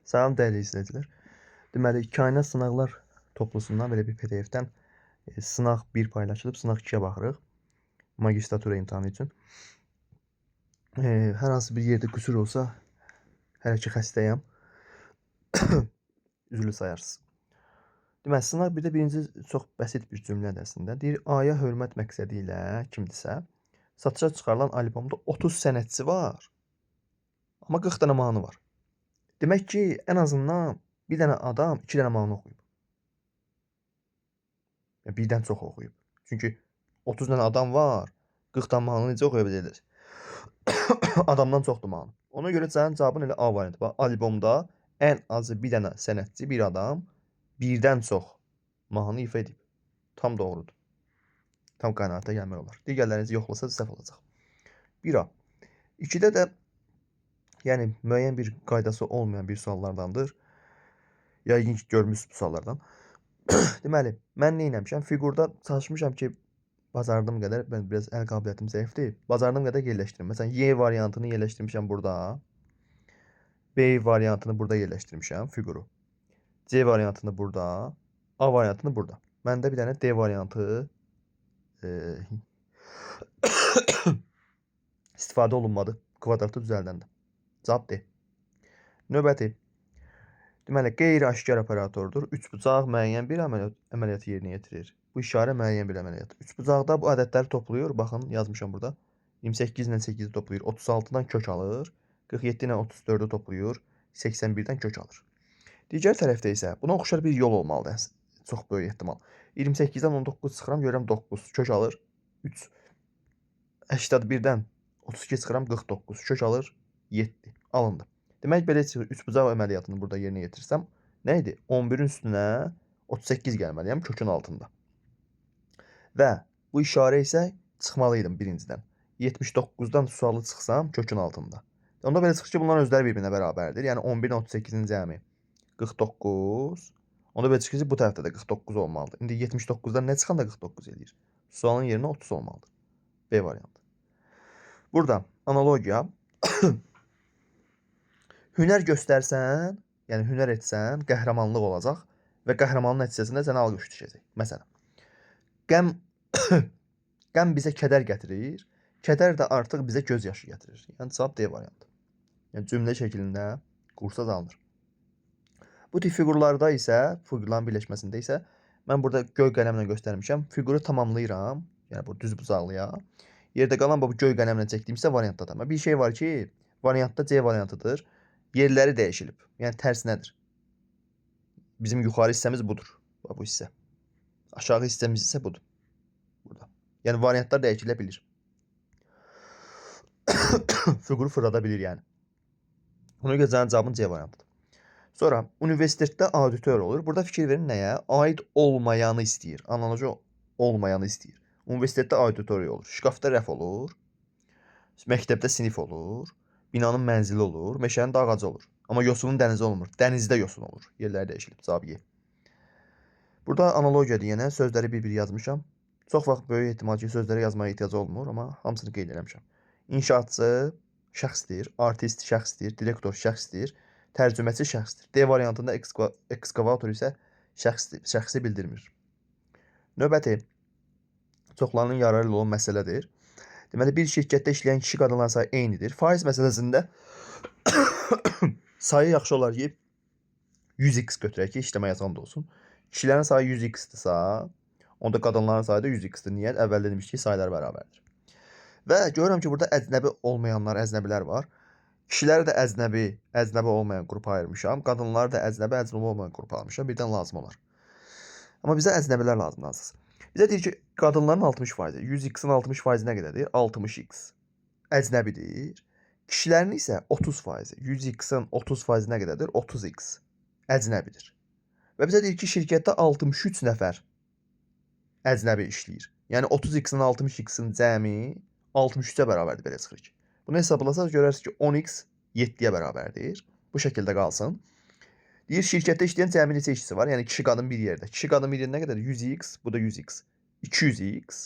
Salam dəyərli izləyicilər. Deməli, Kainat sınaqlar toplusundan belə bir PDF-dən sınaq 1 paylaşılıb, sınaq 2-yə baxırıq. Magistratura imtahanı üçün. Hər hansı bir yerdə qüsur olsa, hələ ki xəstəyəm. Üzrlü sayarsınız. Deməli, sınaq 1-də birinci çox bəsit bir cümlədir əslində. Deyir, A-ya hörmət məqsədi ilə kimdirsə, satışa çıxarılan albomda 30 sənətçi var. Amma 40 dənə mahnı var. Demək ki, ən azından bir dənə adam 2 dənə mahnı oxuyub. Yəni birdən çox oxuyub. Çünki 30 dənə adam var, 40 dənə mahnı necə oxuya bilər? Adamdan çoxdur mahnı. Ona görə sənin cavabın elə A variantı. Bax, albomda ən azı bir dənə sənətçi, bir adam birdən çox mahnı ifa edib. Tam doğrudur. Tam qənaətə gəlmək olar. Digərlərinizi yoxlasa səhv olacaq. 1A. 2-də də yəni müəyyən bir qaydası olmayan bir suallardandır. Yəqin ki, görmüsünüz bu suallardan. Deməli, mən nə etmişəm? Fiqurda çalışmışam ki, bacardığım qədər, mən biraz əl qabiliyyətim zəifdir. Bacardığım qədər yerləşdirim. Məsələn, Y variantını yerləşdirmişəm burada. B variantını burada yerləşdirmişəm, fiquru. C variantını burada, A variantını burada. Məndə bir dənə D variantı istifadə olunmadı. Kvadratı düzəldəndə. Cavab D. Növbəti. Deməli, qeyri-aşkar operatordur. Üçbucaq müəyyən bir əməliyyatı yerinə yetirir. Bu işarə müəyyən bir əməliyyat. Üçbucaqda bu ədədləri toplayır. Baxın, yazmışam burada. 28 ilə 8-i toplayır. 36-dan kök alır. 47 ilə 34-ü toplayır. 81-dən kök alır. Digər tərəfdə isə buna oxşar bir yol olmalıdır. Çox böyük ehtimal. 28-dən 19 çıxıram, görürəm 9. Kök alır. 3. 81-dən 32 çıxıram, 49. Kök alır. 7. Alındı. Demək, belə çıxır. Üçbucaq əməliyyatını burada yerinə yetirsəm, nə idi? 11-in üstünə 38 gəlməliyəm kökün altında. Və bu işarə isə çıxmalıydım birincidən. 79-dan sualı çıxsam kökün altında. Onda belə çıxır ki, bunların özləri bir-birinə bərabərdir. Yəni 11 ilə 38-in cəmi 49. Onda belə çıxır ki, bu tərəfdə də 49 olmalıdır. İndi 79-dan nə çıxanda 49 eləyir? Sualın yerinə 30 olmalıdır. B variantı. Burada analogiya. Hünər göstərsən, yəni hünər etsən, qəhrəmanlıq olacaq və qəhrəmanlıq nəticəsində sənə alqış düşəcək. Məsələn, qəm qəm bizə kədər gətirir, kədər də artıq bizə göz yaşı gətirir. Yəni cavab D variantı. Yəni cümlə şəklində qursaz alınır. Bu tip fiqurlarda isə, fiqurların birləşməsində isə mən burada göy qələmlə göstərmişəm. Fiquru tamamlayıram. Yəni bu düz bucaqlıya. Yerdə qalan bu göy qələmlə çəkdiyim isə variantdadır. Amma bir şey var ki, variantda C variantıdır. Yerləri dəyişilib. Yəni tərsinədir. Bizim yuxarı hissəmiz budur. Bax bu hissə. Aşağı hissəmiz isə budur. Burada. Yəni variantlar dəyişilə bilir. Fiquru fırlada bilir yəni. Ona görə sənin cavabın C variantıdır. Sonra universitetdə auditor olur. Burada fikir verin nəyə? Aid olmayanı istəyir. Analoji olmayanı istəyir. Universitetdə auditoriya olur. Şkafda rəf olur. Məktəbdə sinif olur. Binanın mənzili olur. Meşənin də ağacı olur. Amma yosunun dənizi olmur. Dənizdə yosun olur. Yerləri dəyişilib. Cavab Y. Burada analogiyadır yenə. Sözləri bir-bir yazmışam. Çox vaxt böyük ehtimal ki, sözləri yazmaya ehtiyac olmur, amma hamısını qeyd eləmişəm. İnşaatçı şəxsdir, artist şəxsdir, direktor şəxsdir, tərcüməçi şəxsdir. D variantında ekskavator isə şəxsdir, şəxsi bildirmir. Növbəti çoxlarının yararlı olan məsələdir. Deməli, bir şirkətdə işləyən kişi qadınların sayı eynidir. Faiz məsələsində sayı yaxşı olar ki, 100x götürək ki, işləmək asan da olsun. Kişilərin sayı 100x-dirsə, onda qadınların sayı da 100x-dir. Niyə? Əvvəldə demişdik ki, saylar bərabərdir. Və görürəm ki, burada əcnəbi olmayanlar, əcnəbilər var. Kişiləri də əcnəbi, əcnəbi olmayan qrupa ayırmışam. Qadınları da əcnəbi, əcnəbi olmayan qrupa almışam. Birdən lazım olar. Amma bizə əcnəbilər lazımdır əsas. Bizə deyir ki, qadınların 60%, 100x-in 60% nə qədərdir? 60x əcnəbidir. Kişilərin isə 30%, 100x-in 30% nə qədərdir? 30x əcnəbidir. Və bizə deyir ki, şirkətdə 63 nəfər əcnəbi işləyir. Yəni 30x-in 60x-in cəmi 63-ə bərabərdir belə çıxır ki. Bunu hesablasaq görərsiniz ki, 10x 7-yə bərabərdir. Bu şəkildə qalsın. Deyir şirkətdə işləyən cəmi neçə işçisi var? Yəni kişi qadın bir yerdə. Kişi qadın bir yerdə nə qədərdir? 100x, bu da 100x. 200x.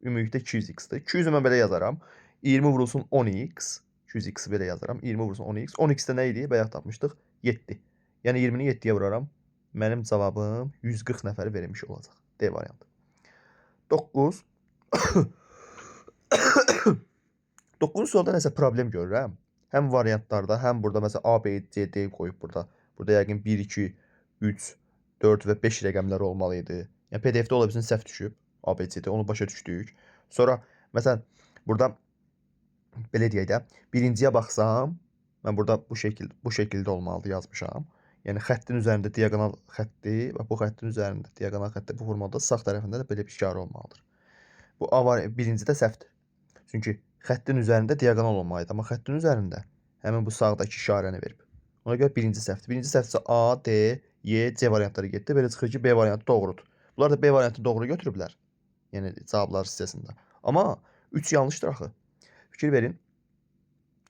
Ümumilikdə 200x-dir. 200-ü mən belə yazaram. 20 vurulsun 10x. 200x-i belə yazaram. 20 vurulsun 10x. 10x də nə idi? Bayaq tapmışdıq. 7. Yəni 20-ni 7-yə vuraram. Mənim cavabım 140 nəfəri verilmiş olacaq. D variantı. 9. 9-cu sualda nəsə problem görürəm. Həm variantlarda, həm burada məsələn A, B, C, D qoyub burada. Burada yəqin 1, 2, 3, 4 və 5 rəqəmləri olmalı idi. Yəni PDF-də ola bilsin səhv düşüb. A, B, C, D onu başa düşdük. Sonra məsələn burada belə deyək də, birinciyə baxsam, mən burada bu şəkildə olmalıdır yazmışam. Yəni xəttin üzərində diaqonal xətti və bu xəttin üzərində diaqonal xətti bu formada sağ tərəfində də belə bir işarə olmalıdır. Bu A var, birinci də səhvdir. Çünki xəttin üzərində diaqonal olmalıdır, amma xəttin üzərində həmin bu sağdakı işarəni verib. Ona görə birinci səhvdir. Birinci səhvdirsə A, D, Y, C variantları getdi. Belə çıxır ki, B variantı doğrudur. Bunlar da B variantını doğru götürüblər. Yəni cavablar hissəsində. Amma 3 yanlışdır axı. Fikir verin.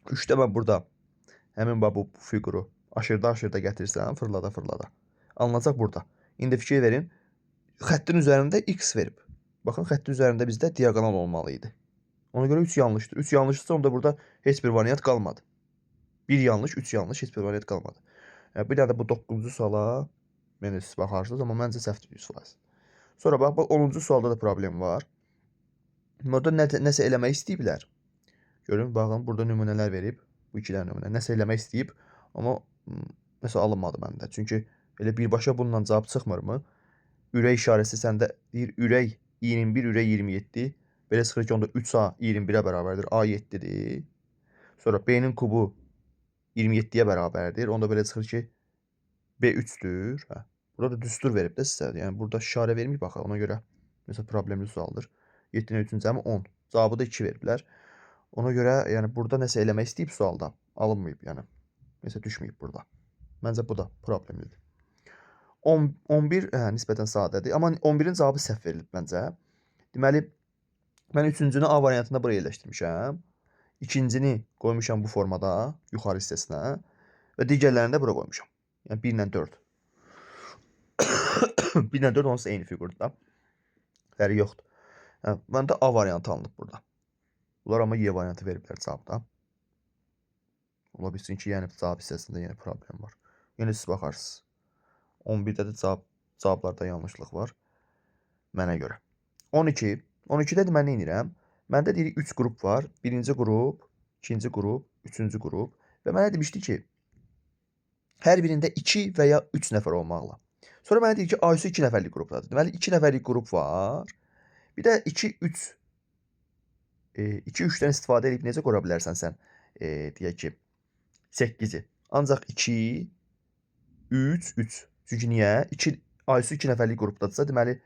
3-də mən burada həmin bu fiquru aşırda gətirsəm, fırlada fırlada. Alınacaq burada. İndi fikir verin. Xəttin üzərində X verib. Baxın, xəttin üzərində bizdə diaqonal olmalı idi. Ona görə 3 yanlışdır. 3 yanlışdırsa onda burada heç bir variant qalmadı. 1 yanlış, 3 yanlış, heç bir variant qalmadı. Yəni, bir dənə də bu 9-cu suala yəni siz baxarsınız, amma məncə səhvdir 100%. Sonra bax, 10-cu sualda da problem var. Burada nəsə eləmək istəyiblər. Görün, baxın, burada nümunələr verib. Bu iki dənə nümunə. Nəsə eləmək istəyib, amma nəsə alınmadı məndə. Çünki elə birbaşa bununla cavab çıxmırmı? Ürək işarəsi səndə deyir, ürək 21, ürək 27. Belə çıxır ki, onda 3A 21-ə bərabərdir. A 7-dir. Sonra B-nin kubu 27-yə bərabərdir. Onda belə çıxır ki, B 3-dür. Hə. Burada da düstur verib də sizə. Yəni burada işarə verməyib axı. Ona görə məsələn problemli sualdır. 7-nin 3-ün cəmi 10. Cavabı da 2 veriblər. Ona görə yəni burada nəsə eləmək istəyib sualda. Alınmayıb yəni. Nəsə düşməyib burada. Məncə bu da problemlidir. 10, 11 nisbətən sadədir. Amma 11-in cavabı səhv verilib məncə. Deməli, mən üçüncünü A variantında buraya yerləşdirmişəm. İkincini qoymuşam bu formada, yuxarı hissəsinə və digərlərini də bura qoymuşam. Yəni 1 ilə 4. 1 ilə 4 onsuz eyni fiqurdur da. Fərqi yoxdur. Hə, məndə A variantı alınıb burada. Bunlar amma Y variantı veriblər cavabda. Ola bilsin ki, yəni cavab hissəsində yenə problem var. Yenə siz baxarsınız. 11-də də cavablarda yanlışlıq var. Mənə görə. 12. 12-də də mən nə edirəm? Məndə deyirik 3 qrup var. Birinci qrup, ikinci qrup, üçüncü qrup. Və mənə demişdi ki, hər birində 2 və ya 3 nəfər olmaqla. Sonra mənə deyir ki, Aysu 2 nəfərlik qrupdadır. Deməli, 2 nəfərlik qrup var. Bir də 2, 3 2, 3-dən istifadə edib necə qura bilərsən sən? Deyək ki, 8-i. Ancaq 2, 3, 3. Çünki niyə? 2, Aysu 2 nəfərlik qrupdadırsa, deməli,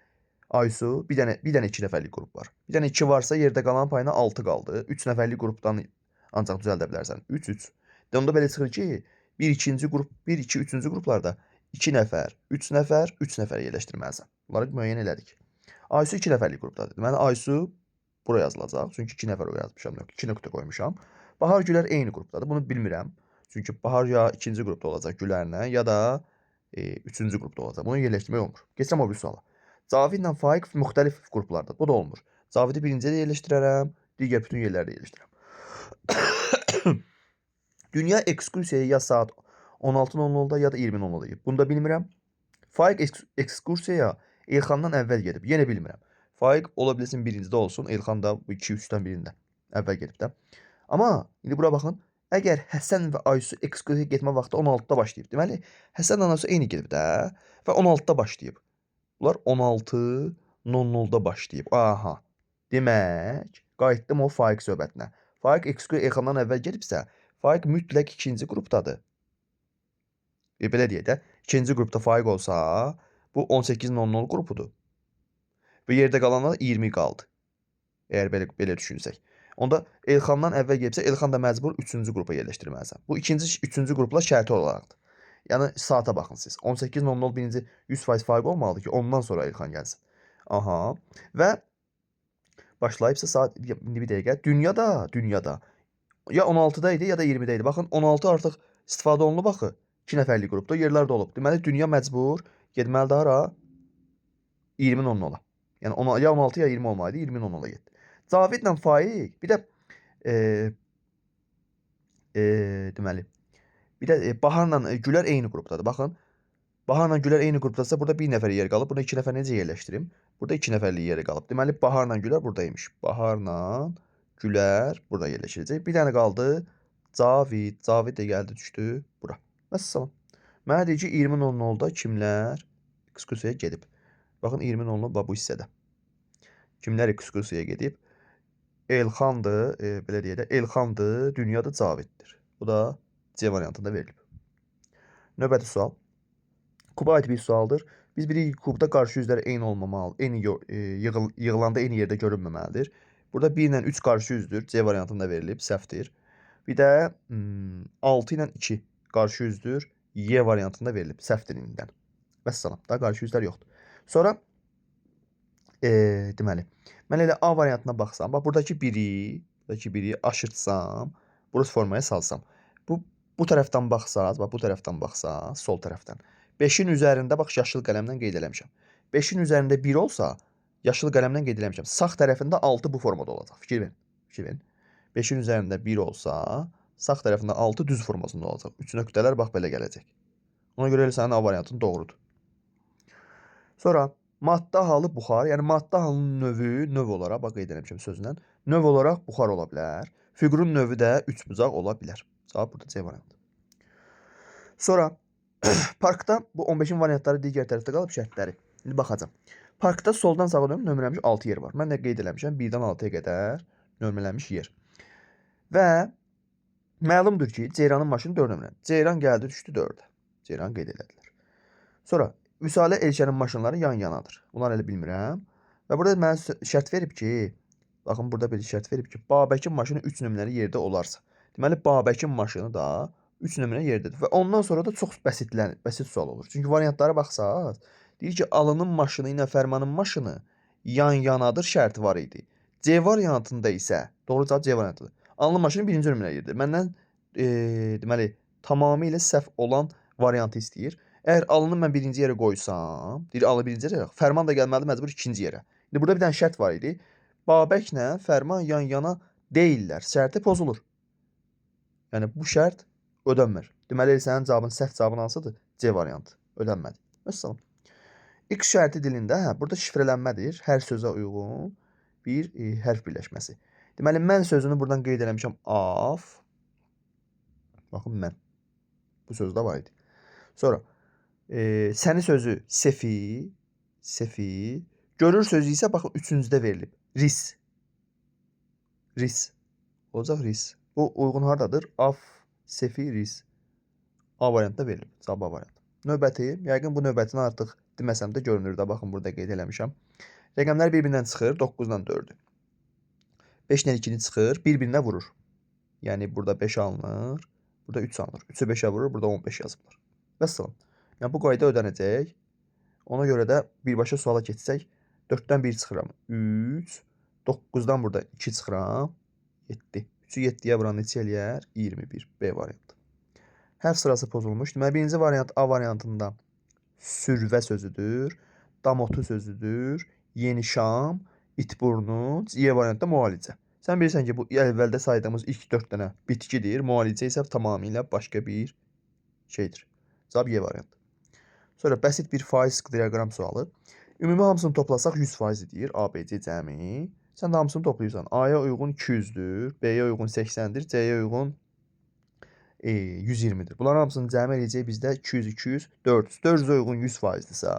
Aysu bir dənə 2 nəfərlik qrup var. Bir dənə 2 varsa yerdə qalan payına 6 qaldı. 3 nəfərlik qrupdan ancaq düzəldə bilərsən. 3 3. De onda belə çıxır ki, 1 ikinci qrup, 1 2 üçüncü qruplarda 2 nəfər, 3 nəfər, 3 nəfər yerləşdirməlisən. Bunları müəyyən elədik. Aysu 2 nəfərlik qrupdadır. Deməli Aysu bura yazılacaq. Çünki 2 nəfər o yazmışam, 2 nöqtə qoymuşam. Bahar Gülər eyni qrupdadır. Bunu bilmirəm. Çünki Bahar ya ikinci qrupda olacaq Gülərlə, ya da üçüncü qrupda olacaq. Bunu yerləşdirmək olmur. Keçirəm o bir suala. Cavidlə Faiq müxtəlif qruplardadır. Bu da olmur. Cavidi birinciyə də yerləşdirərəm, digər bütün yerlərdə yerləşdirərəm. Dünya ekskursiyaya ya saat 16:00-da ya da 20:00-da gedib. Bunu da bilmirəm. Faiq ekskursiyaya Elxandan əvvəl gedib. Yenə bilmirəm. Faiq ola bilsin birincidə olsun, Elxan da bu 2-3-dən birində əvvəl gedib də. Amma indi bura baxın. Əgər Həsən və Aysu ekskursiyaya getmə vaxtı 16-da başlayıb. Deməli, Həsənlə Aysu eyni gedib də və 16-da başlayıb. Bunlar 16:00-da başlayıb. Aha. Demək, qayıtdım o Faiq söhbətinə. Faiq ekskursiya Elxandan əvvəl gedibsə, Faiq mütləq ikinci qrupdadır. Belə deyək də, ikinci qrupda Faiq olsa, bu 18:00 qrupudur. Və yerdə qalanlar 20 qaldı. Əgər belə düşünsək. Onda Elxandan əvvəl gedibsə, Elxan da məcbur üçüncü qrupa yerləşdirməlisən. Bu ikinci, üçüncü qruplar şərti olaraqdır. Yəni saata baxın siz. 18:00 birinci 100% Faiq olmalıdır ki, ondan sonra Elxan gəlsin. Aha. Və başlayıbsa saat indi bir dəqiqə. Dünyada ya 16-da idi, ya da 20-də idi. Baxın 16 artıq istifadə olunub axı. 2 nəfərlik qrupda yerlər dolub. Deməli dünya məcbur getməlidir hara? 20:00-a. Yəni ya 16 ya 20 olmalı idi. 20:00-a getdi. Cavidlə Faiq bir də deməli Bir də Baharla Gülər eyni qrupdadır. Baxın. Baharla Gülər eyni qrupdadırsa burada bir nəfər yer qalıb. Burada 2 nəfər necə yerləşdirim? Burada 2 nəfərlik yeri qalıb. Deməli Baharla Gülər buradaymış. Baharla Gülər burada yerləşəcək. Bir dənə qaldı Cavid. Cavid də gəldi, düşdü bura. Vəssalam. Mənə deyir ki 20:00-da kimlər ekskursiyaya gedib? Baxın 20:00 bu hissədə. Kimlər ekskursiyaya gedib? Elxandır, belə deyək də, Elxandır, Dünyadır, Caviddir. Bu da C variantında verilib. Növbəti sual. Kuba aid bir sualdır. Biz bilirik ki, kubda qarşı üzlər eyni olmamalı, eyni yığılanda eyni yerdə görünməməlidir. Burada 1 ilə 3 qarşı üzdür. C variantında verilib, səhvdir. Bir də 6 ilə 2 qarşı üzdür. Y variantında verilib, səhvdir indidən. Vəssalam, daha qarşı üzlər yoxdur. Sonra deməli, mən elə A variantına baxsam, bax buradakı biri aşırtsam, burası formaya salsam. Bu tərəfdən baxsaz, bax bu tərəfdən baxsaz, sol tərəfdən. 5-in üzərində bax yaşıl qələmlə qeyd eləmişəm. 5-in üzərində 1 olsa, yaşıl qələmlə qeyd eləmişəm. Sağ tərəfində 6 bu formada olacaq. Fikir verin. Fikir verin. 5-in üzərində 1 olsa, sağ tərəfində 6 düz formasında olacaq. 3 nöqtələr bax belə gələcək. Ona görə elə sənin A variantın doğrudur. Sonra maddə halı buxar, yəni maddə halının növü, növ olaraq, bax qeyd eləmişəm sözlə, növ olaraq buxar ola bilər. Fiqurun növü də üçbucaq ola bilər. Cavab burada C variantı. Sonra parkda bu 15-in variantları digər tərəfdə qalıb şərtləri. İndi baxacağam. Parkda soldan sağa dönüb nömrələnmiş 6 yer var. Mən də qeyd eləmişəm 1-dən 6-ya qədər nömrələnmiş yer. Və məlumdur ki, Ceyranın maşını 4 nömrəli. Ceyran gəldi, düşdü 4-ə. Ceyran qeyd elədilər. Sonra Vüsalə Elşənin maşınları yan yanadır. Bunları elə bilmirəm. Və burada mənə şərt verib ki, baxın burada bir şərt verib ki, Babəkin maşını 3 nömrəli yerdə olarsa. Deməli Babəkin maşını da 3 nömrəli yerdədir. Və ondan sonra da çox bəsit sual olur. Çünki variantlara baxsaq, deyir ki, Alının maşını ilə Fərmanın maşını yan yanadır şərti var idi. C variantında isə, doğru cavab C variantıdır. Alının maşını birinci nömrəli yerdir. Məndən deməli tamamilə səhv olan variantı istəyir. Əgər alını mən birinci yerə qoysam, deyir alı birinci yerə, Fərman da gəlməlidir məcbur ikinci yerə. İndi burada bir dənə şərt var idi. Babəklə Fərman yan yana deyillər. Şərti pozulur. Yəni bu şərt ödənmir. Deməli sənin cavabın səhv cavabın hansıdır? C variantı. Ödənmədi. Vəssalam. X şərti dilində, hə, burada şifrələnmədir. Hər sözə uyğun bir hərf birləşməsi. Deməli mən sözünü buradan qeyd eləmişəm. Af. Baxın mən. Bu söz də var idi. Sonra səni sözü sefi, sefi. Görür sözü isə baxın üçüncüdə verilib. Ris. Ris. Olacaq ris. Bu uyğun hardadır? Af, sefi, ris. A variantda verilib. Cavab A variantı. Növbəti, yəqin bu növbətini artıq deməsəm də görünür də. Baxın burada qeyd eləmişəm. Rəqəmlər bir-birindən çıxır. 9-dan 4-ü. 5 ilə 2-ni çıxır. Bir-birinə vurur. Yəni burada 5 alınır. Burada 3 alınır. 3-ü 5-ə vurur. Burada 15 yazıblar. Vəssalam. Yəni bu qayda ödənəcək. Ona görə də birbaşa suala keçsək 4-dən 1 çıxıram. 3, 9-dan burada 2 çıxıram. 7. 3-ü 7-yə vuran neçə eləyər? 21. B variantı. Hərf sırası pozulmuş. Deməli birinci variant A variantında sürvə sözüdür. Damotu sözüdür. Yeni Şam, itburnu, Y variantda müalicə. Sən bilirsən ki, bu əvvəldə saydığımız ilk 4 dənə bitkidir. Müalicə isə tamamilə başqa bir şeydir. Cavab Y variantı. Sonra bəsit bir faiz diaqram sualı. Ümumi hamısını toplasaq 100% edir. A, B, C cəmi. Sən də hamısını toplayırsan. A-ya uyğun 200-dür, B-yə uyğun 80-dir, C-yə uyğun 120-dir. Bunların hamısını cəmi eləyəcək bizdə 200, 200, 400. 400-ə uyğun 100%dirsə,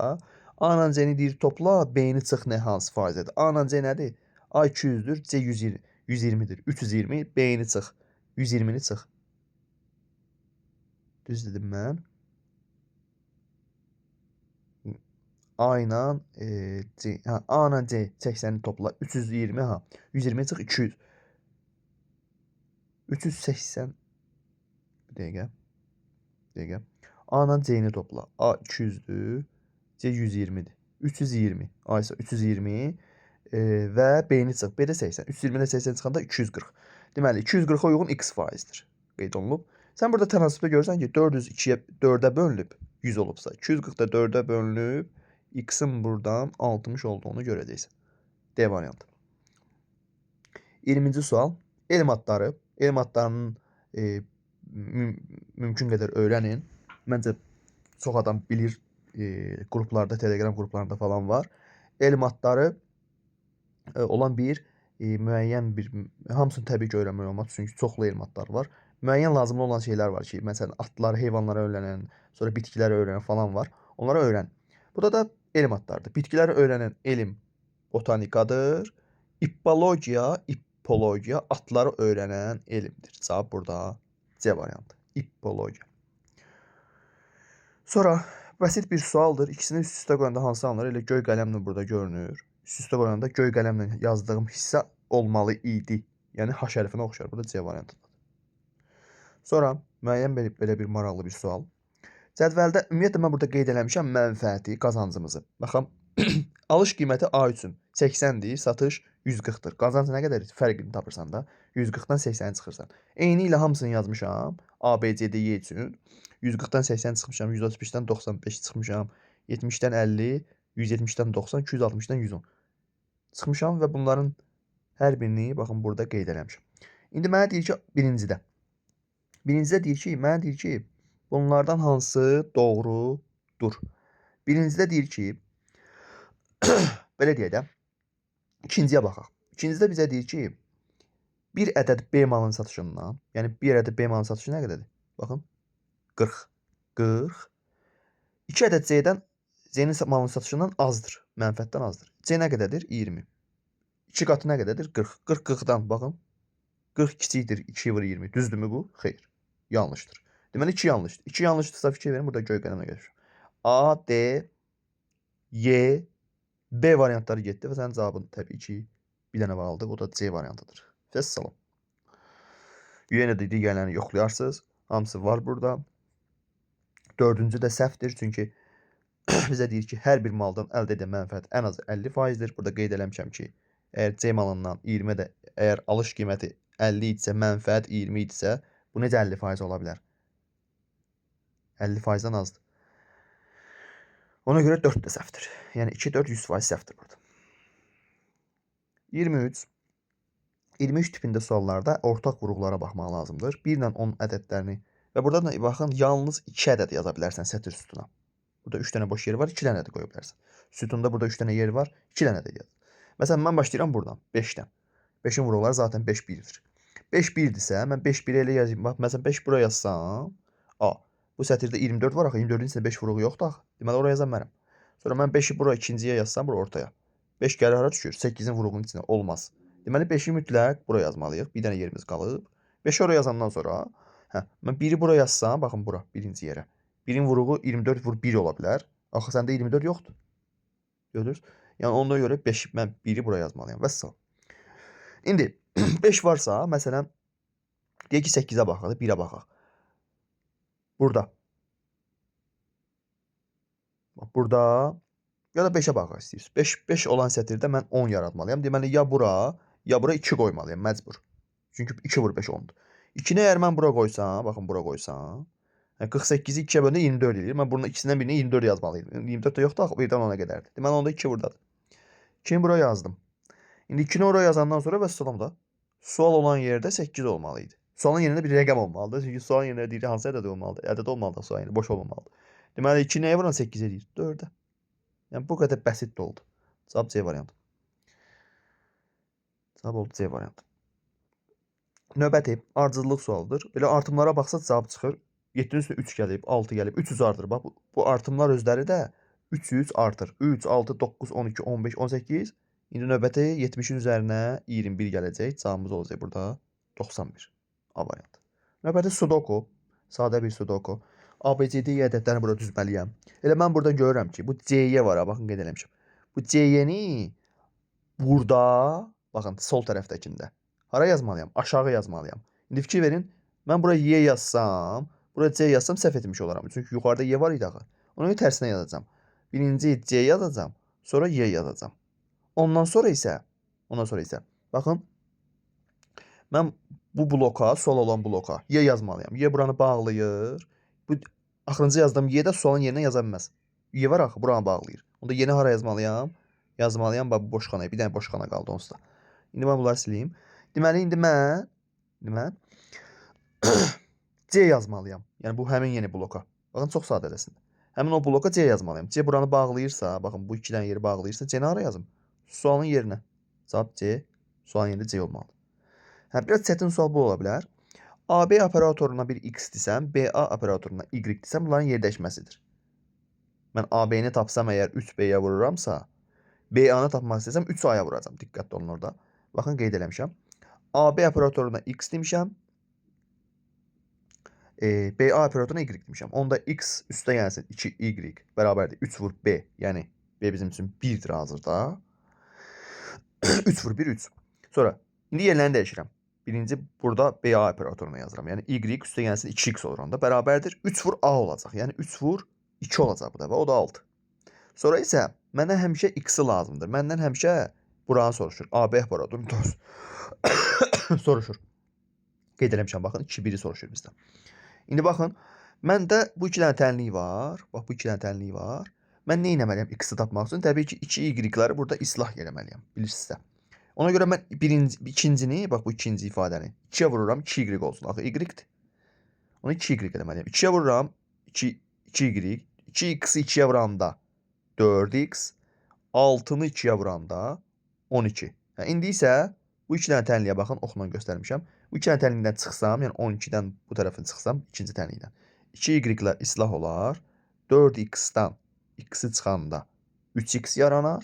A ilə C-ni deyir topla, B-ni çıx nə hansı faizdədir? A ilə C nədir? A 200-dür, C 120, 120-dir. 320, B-ni çıx. 120-ni çıx. Düz dedim mən. A ilə C, hə, A ilə C 80-ni topla. 320, ha. 120 çıx 200. 380 bir dəqiqə. Bir dəqiqə. A ilə C-ni topla. A 200-dür, C 120-dir. 320. A isə 320 və B-ni çıx. B də 80. 320-dən 80 çıxanda 240. Deməli 240-a uyğun x faizdir. Qeyd olunub. Sən burada tənasübdə görürsən ki, 402-yə 4-ə bölünüb 100 olubsa, 240 da 4-ə bölünüb x-in buradan 60 olduğunu görəcəksən. D variantı. 20-ci sual. Elm adları. Elm adlarının mümkün qədər öyrənin. Məncə çox adam bilir, qruplarda, Telegram qruplarında falan var. Elm adları olan bir müəyyən bir, hamısını təbii ki öyrənmək olmaz, çünki çoxlu elm adları var. Müəyyən lazımlı olan şeylər var ki, məsələn, atları, heyvanları öyrənən, sonra bitkiləri öyrənən falan var. Onları öyrən. Burada da elm adlarıdır. Bitkiləri öyrənən elm botanikadır. İppologiya, ippologiya atları öyrənən elmdir. Cavab burada C variantı. İppologiya. Sonra bəsit bir sualdır. İkisini üst-üstə qoyanda hansı alınır? Elə göy qələmlə burada görünür. Üst-üstə qoyanda göy qələmlə yazdığım hissə olmalı idi. Yəni H hərfinə oxşar. Burada C variantıdır. Sonra müəyyən belə bir maraqlı bir sual. Cədvəldə ümumiyyətlə mən burada qeyd eləmişəm mənfəəti, qazancımızı. Baxın, alış qiyməti A üçün 80-dir, satış 140-dır. Qazanc nə qədər fərqini tapırsan da, 140-dan 80-i çıxırsan. Eyni ilə hamısını yazmışam A, B, C, D, Y üçün. 140-dan 80 çıxmışam, 135-dən 95 çıxmışam, 70-dən 50, 170-dən 90, 260-dan 110 çıxmışam və bunların hər birini baxın burada qeyd eləmişəm. İndi mənə deyir ki, birincidə. Birincidə deyir ki, mənə deyir ki, bunlardan hansı doğrudur? Birincidə deyir ki, belə deyək də, ikinciyə baxaq. İkincidə bizə deyir ki, bir ədəd B malının satışından, yəni bir ədəd B malının satışı nə qədərdir? Baxın, 40. 40. 2 ədəd C-dən, C-nin malının satışından azdır, mənfəətdən azdır. C nə qədərdir? 20. 2 qatı nə qədərdir? 40. 40 40-dan, baxın, 40 kiçikdir, 2 vur 20. Düzdürmü bu? Xeyr. Yanlışdır. Deməli 2 yanlışdır. 2 yanlışdırsa fikir verin, burada göy qələmlə gəlmişəm. A, D, Y, B variantları getdi və sənin cavabın təbii ki bir dənə qaldı. O da C variantıdır. Vəssalam. Yenə də digərlərini yoxlayarsınız. Hamısı var burada. Dördüncü də səhvdir. Çünki bizə deyir ki, hər bir maldan əldə edilən mənfəət ən azı 50%-dir. Burada qeyd eləmişəm ki, əgər C malından 20 də, əgər alış qiyməti 50 idisə, mənfəət 20 idisə, bu necə 50% ola bilər? 50%-dən azdır. Ona görə 4 də səhvdir. Yəni 2, 4, 100% səhvdir burada. 23. 23 tipində suallarda ortaq vuruqlara baxmaq lazımdır. 1 ilə 10 ədədlərini və burada da baxın, yalnız 2 ədəd yaza bilərsən sətir sütuna. Burada 3 dənə boş yer var, 2 dənə də qoya bilərsən. Sütunda burada 3 dənə yer var, 2 dənə də yaz. Məsələn, mən başlayıram buradan, 5-dən. 5-in vuruqları zaten 5 1-dir. 5 1-dirsə, mən 5 1-i elə yazayım. Bax, məsələn, 5 bura yazsam, A. Bu sətirdə 24 var axı, 24-ün içində 5 vuruğu yoxdur axı. Deməli, oraya yaza bilmərəm. Sonra mən 5-i bura ikinciyə yazsam, bura ortaya. 5 gəlir hara düşür? 8-in vuruğunun içinə. Olmaz. Deməli, 5-i mütləq bura yazmalıyıq. Bir dənə yerimiz qalıb. 5-i oraya yazandan sonra, hə, mən 1-i bura yazsam, baxın bura, birinci yerə. 1-in vuruğu 24 vur 1 ola bilər. Axı səndə 24 yoxdur. Görürsünüz? Yəni ona görə 5, mən 1-i bura yazmalıyam. Vəssalam. İndi 5 varsa, məsələn, deyək ki 8-ə baxaq, 1-ə baxaq. Burada. Bax, burada ya da 5-ə baxaq istəyirsiniz. 5 olan sətirdə mən 10 yaratmalıyam. Deməli, ya bura, ya bura 2 qoymalıyam, məcbur. Çünki 2 vur 5 10-dur. 2-ni əgər mən bura qoysam, baxın bura qoysam, yəni 48-i 2-yə böləndə 24 eləyir. Mən bunun ikisindən birini 24 yazmalıydım. 24 də yoxdur, axı 1-dən 10-a qədərdir. Deməli, onda 2 buradadır. 2-ni bura yazdım. İndi 2-ni oraya yazandan sonra vəssalam da sual olan yerdə 8 olmalı idi. Sualın yerində bir rəqəm olmalıdır. Çünki sualın yerində deyir hansı ədəd olmalıdır? Ədəd olmalıdır sualın yerində, boş olmamalıdır. Deməli 2 nəyə vuran 8 eləyir? 4-ə. Yəni bu qədər bəsit də oldu. Cavab C variantı. Cavab oldu C variantı. Növbəti ardıcıllıq sualıdır. Belə artımlara baxsaq cavab çıxır. 7-nin üstünə 3 gəlib, 6 gəlib, 300 artır. Bax bu artımlar özləri də 300 artır. 3, 6, 9, 12, 15, 18. İndi növbəti 70-in üzərinə 21 gələcək. Cavabımız olacaq burada 91. A variantı. Növbəti sudoku. Sadə bir sudoku. A, B, C, D ədədlərini burada düzməliyəm. Elə mən buradan görürəm ki, bu C-yə var ha, baxın qeyd eləmişəm. Bu C-ni burada, baxın sol tərəfdəkində. Hara yazmalıyam? Aşağı yazmalıyam. İndi fikir verin, mən bura Y yazsam, bura C yazsam səhv etmiş olaram. Çünki yuxarıda Y var idi axı. Ona görə tərsinə yazacağam. Birinci C yazacağam, sonra Y yazacağam. Ondan sonra isə, baxın, mən bu bloka, sol olan bloka Y yazmalıyam. Y buranı bağlayır. Bu axırıncı yazdığım Y də sualın yerinə yaza bilməz. Y var axı, buranı bağlayır. Onda yeni hara yazmalıyam? Yazmalıyam bax bu boş xanaya. Bir dənə boş xana qaldı onsuz da. İndi mən bunları sileyim. Deməli indi mən C yazmalıyam. Yəni bu həmin yeni bloka. Baxın, çox sadədir əslində. Həmin o bloka C yazmalıyam. C buranı bağlayırsa, baxın bu 2 dənə yeri bağlayırsa, C-ni hara yazım? Sualın yerinə. Cavab C, sualın yerində C olmalıdır. Hə, biraz çətin sual bu ola bilər. AB operatoruna bir X desəm, BA operatoruna Y desəm, bunların yerdəşməsidir. Mən AB-ni tapsam əgər 3B-yə vururamsa, BA-nı tapmaq istəsəm 3A-ya vuracam. Diqqətli olun orada. Baxın, qeyd eləmişəm. AB operatoruna X demişəm. BA operatoruna Y demişəm. Onda X üstə gəlsin 2Y bərabərdir 3 vur B. Yəni B bizim üçün 1-dir hazırda. 3 vur 1, 3. Sonra indi yerlərini dəyişirəm. Birinci burada BA operatoruna yazıram. Yəni Y üstə gəlsin 2x olur onda. Bərabərdir 3 vur A olacaq. Yəni 3 vur 2 olacaq bu dəfə. O da 6. Sonra isə mənə həmişə x-i lazımdır. Məndən həmişə buranı soruşur. AB operatorunu soruşur. Qeyd eləmişəm, baxın 2 1-i soruşur bizdən. İndi baxın, məndə bu iki dənə tənlik var. Bax, bu iki dənə tənlik var. Mən nə etməliyəm x-i tapmaq üçün? Təbii ki, 2 y-ləri burada islah eləməliyəm, bilirsinizsə. Ona görə mən birinci, ikincini, bax bu ikinci ifadəni 2-yə vururam, 2y olsun. Axı y-dir. Onu 2y eləməliyəm. 2-yə vururam, 2 2y. 2x-i 2-yə vuranda 4x, 6-nı 2-yə vuranda 12. Yəni, indi isə bu iki dənə tənliyə baxın, oxla göstərmişəm. Bu iki dənə tənlikdən çıxsam, yəni 12-dən bu tərəfini çıxsam, ikinci tənlikdən. 2y-lər islah olar. 4x-dan x-i çıxanda 3x yaranar.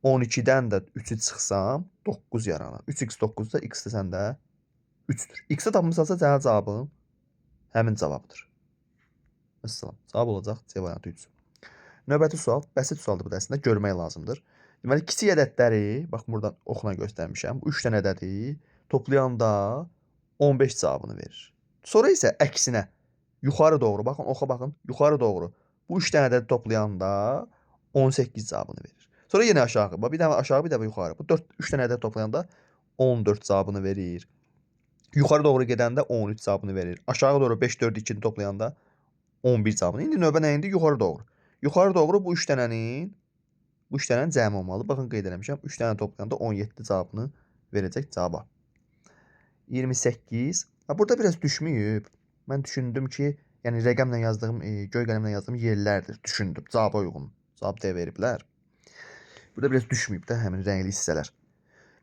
12-dən də 3-ü çıxsam 9 yaranar. 3x 9-da x desən də 3-dür. X-i tapmısansa sənin cavabın həmin cavabdır. Vəssalam. Cavab olacaq C variantı 3. Növbəti sual, bəsit sualdır bu da əslində, görmək lazımdır. Deməli, kiçik ədədləri, bax buradan oxla göstərmişəm. Bu 3 dənə ədədi toplayanda 15 cavabını verir. Sonra isə əksinə yuxarı doğru, baxın, oxa baxın, yuxarı doğru. Bu 3 dənə ədədi toplayanda 18 cavabını verir. Sonra yenə aşağı, bax bir dəfə aşağı, bir dəfə yuxarı. Bu 4 3 dənə ədəd toplayanda 14 cavabını verir. Yuxarı doğru gedəndə 13 cavabını verir. Aşağı doğru 5 4 2-ni toplayanda 11 cavabını. İndi növbə nəyindir? Yuxarı doğru. Yuxarı doğru bu 3 dənənin cəmi olmalı. Baxın qeyd eləmişəm. 3 dənə toplayanda 17 cavabını verəcək cavaba. 28. Ha, burada biraz düşməyib. Mən düşündüm ki, yəni rəqəmlə yazdığım, göy qələmlə yazdığım yerlərdir. Düşündüm. Cavaba uyğun. Cavab deyə veriblər. Burada biraz düşməyib də həmin rəngli hissələr.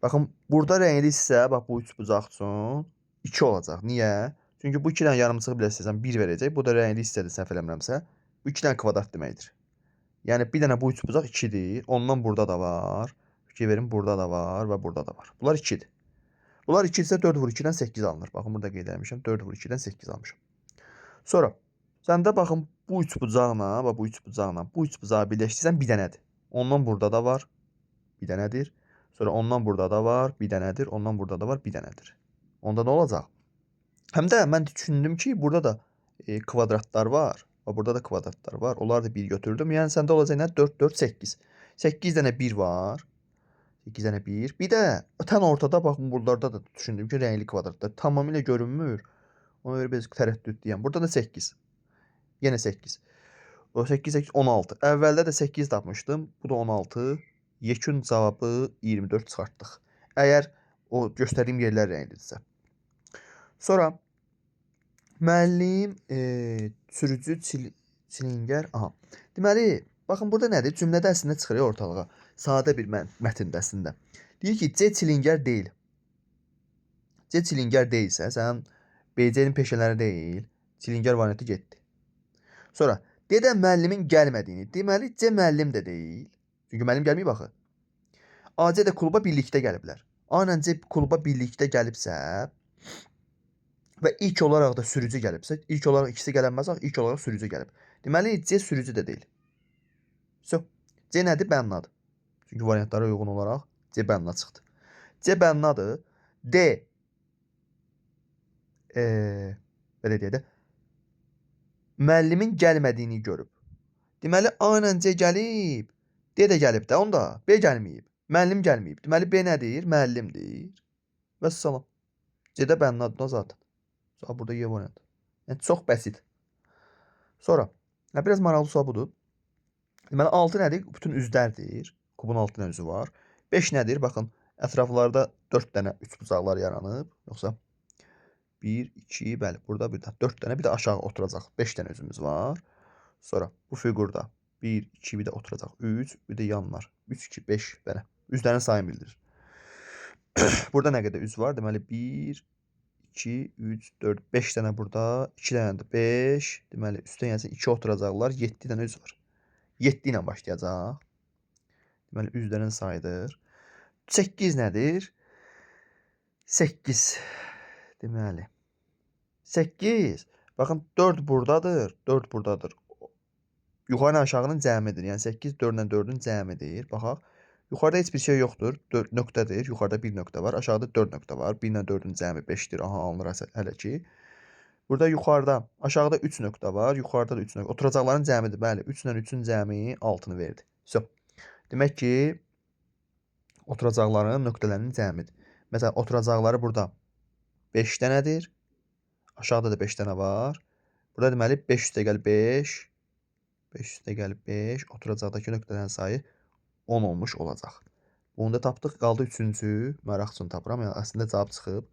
Baxın, burada rəngli hissə, bax bu üçbucaq üçün 2 olacaq. Niyə? Çünki bu 2 dənə yarımçığı belə istəsəm 1 verəcək. Bu da rəngli hissədir, səhv eləmirəmsə. Bu 2 dənə kvadrat deməkdir. Yəni bir dənə bu üçbucaq 2-dir. Ondan burada da var. Fikir verin, burada da var və burada da var. Bunlar 2-dir. Bunlar 2 isə 4 vur 2-dən 8 alınır. Baxın, burada qeyd eləmişəm. 4 vur 2-dən 8 almışam. Sonra səndə baxın bu üçbucaqla və bu üçbucaqla bu üçbucağı birləşdirsən bir dənədir. Ondan burada da var. Bir dənədir. Sonra ondan burada da var, bir dənədir. Ondan burada da var, bir dənədir. Onda nə olacaq? Həm də mən düşündüm ki, burada da kvadratlar var. Və burada da kvadratlar var. Onları da bir götürdüm. Yəni səndə olacaq nə? 4, 4, 8. 8 dənə 1 var. 8 dənə 1. Bir də tən ortada baxın buralarda da düşündüm ki, rəngli kvadratlar tamamilə görünmür. Ona görə biraz tərəddüdlüyəm. Burada da 8. Yenə 8. O 8, 8, 16. Əvvəldə də 8 tapmışdım. Bu da 16. Yekun cavabı 24 çıxartdıq. Əgər o göstərdiyim yerlər rənglidirsə. Sonra müəllim, sürücü, çilingər. Aha. Deməli, baxın burada nədir? Cümlədə əslində çıxır ortalığa. Sadə bir mətndə əslində. Deyir ki, C çilingər deyil. C çilingər deyilsə, sənin BC-nin peşələri deyil. Çilingər variantı getdi. Sonra D də müəllimin gəlmədiyini. Deməli, C müəllim də deyil. Çünki müəllim gəlməyib axı. AC də kluba birlikdə gəliblər. A ilə C kluba birlikdə gəlibsə və ilk olaraq da sürücü gəlibsə, ilk olaraq ikisi gələnməz, ilk olaraq sürücü gəlib. Deməli, C sürücü də deyil. So, C nədir? Bənnadır. Çünki variantlara uyğun olaraq C bənna çıxdı. C bənnadır. D belə deyək də, müəllimin gəlmədiyini görüb. Deməli, A ilə C gəlib, D də gəlib də onda. B gəlməyib. Müəllim gəlməyib. Deməli, B nədir? Müəllimdir. Vəssalam. C də bənnadır zaten. Cavab burada Y variantı. Yəni, çox bəsit. Sonra, biraz maraqlı sual budur. Deməli, 6 nədir? Bütün üzlərdir. Kubun 6 dənə üzü var. 5 nədir? Baxın, ətraflarda 4 dənə üçbucaqlar yaranıb. Yoxsa 1, 2, bəli, burada bir də 4 dənə, bir də aşağı oturacaq 5 dənə üzümüz var. Sonra bu fiqurda 1, 2, bir də oturacaq 3, bir də yanlar 3, 2, 5, belə. Üzlərin sayını bildirir. Burada nə qədər üz var? Deməli 1, 2, 3, 4, 5 dənə burada, 2 dənə də 5. Deməli üstdən gəlsin 2 oturacaqlar, 7 dənə üz var. 7 ilə başlayacaq. Deməli üzlərin sayıdır. 8 nədir? 8. Deməli 8. Baxın 4 buradadır, 4 buradadır. Yuxarı ilə aşağının cəmidir. Yəni 8 4 ilə 4-ün cəmidir. Baxaq. Yuxarıda heç bir şey yoxdur. 4 nöqtədir. Yuxarıda 1 nöqtə var. Aşağıda 4 nöqtə var. 1 ilə 4-ün cəmi 5-dir. Aha, alınır hələ ki. Burada yuxarıda, aşağıda 3 nöqtə var. Yuxarıda da 3 nöqtə. Oturacaqların cəmidir. Bəli, 3 ilə 3-ün cəmi 6-nı verdi. So. Demək ki, oturacaqların nöqtələrinin cəmidir. Məsələn, oturacaqları burada 5 dənədir. Aşağıda da 5 dənə var. Burada deməli 5 üstə gəl 5. 5 üstə gəl 5. Oturacaqdakı nöqtələrin sayı 10 olmuş olacaq. Bunu da tapdıq. Qaldı 3-cü. Maraq üçün tapıram. Yəni əslində cavab çıxıb.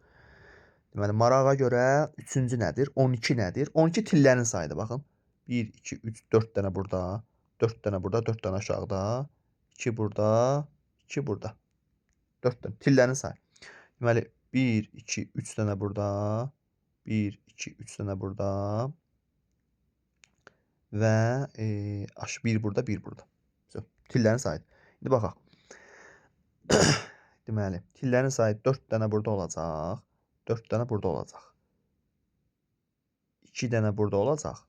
Deməli, marağa görə 3-cü nədir? 12 nədir? 12 tillərin sayıdır. Baxın. 1, 2, 3, 4 dənə burada. 4 dənə burada, 4 dənə aşağıda. 2 burada, 2 burada. 4 dənə. Tillərin sayı. Deməli, 1, 2, 3 dənə burada. 1, 2, 3 dənə burada. Və 1 burada, 1 burada. So, tillərin sayıdır. İndi baxaq. Deməli, tillərin sayı 4 dənə burada olacaq. 4 dənə burada olacaq. 2 dənə burada olacaq.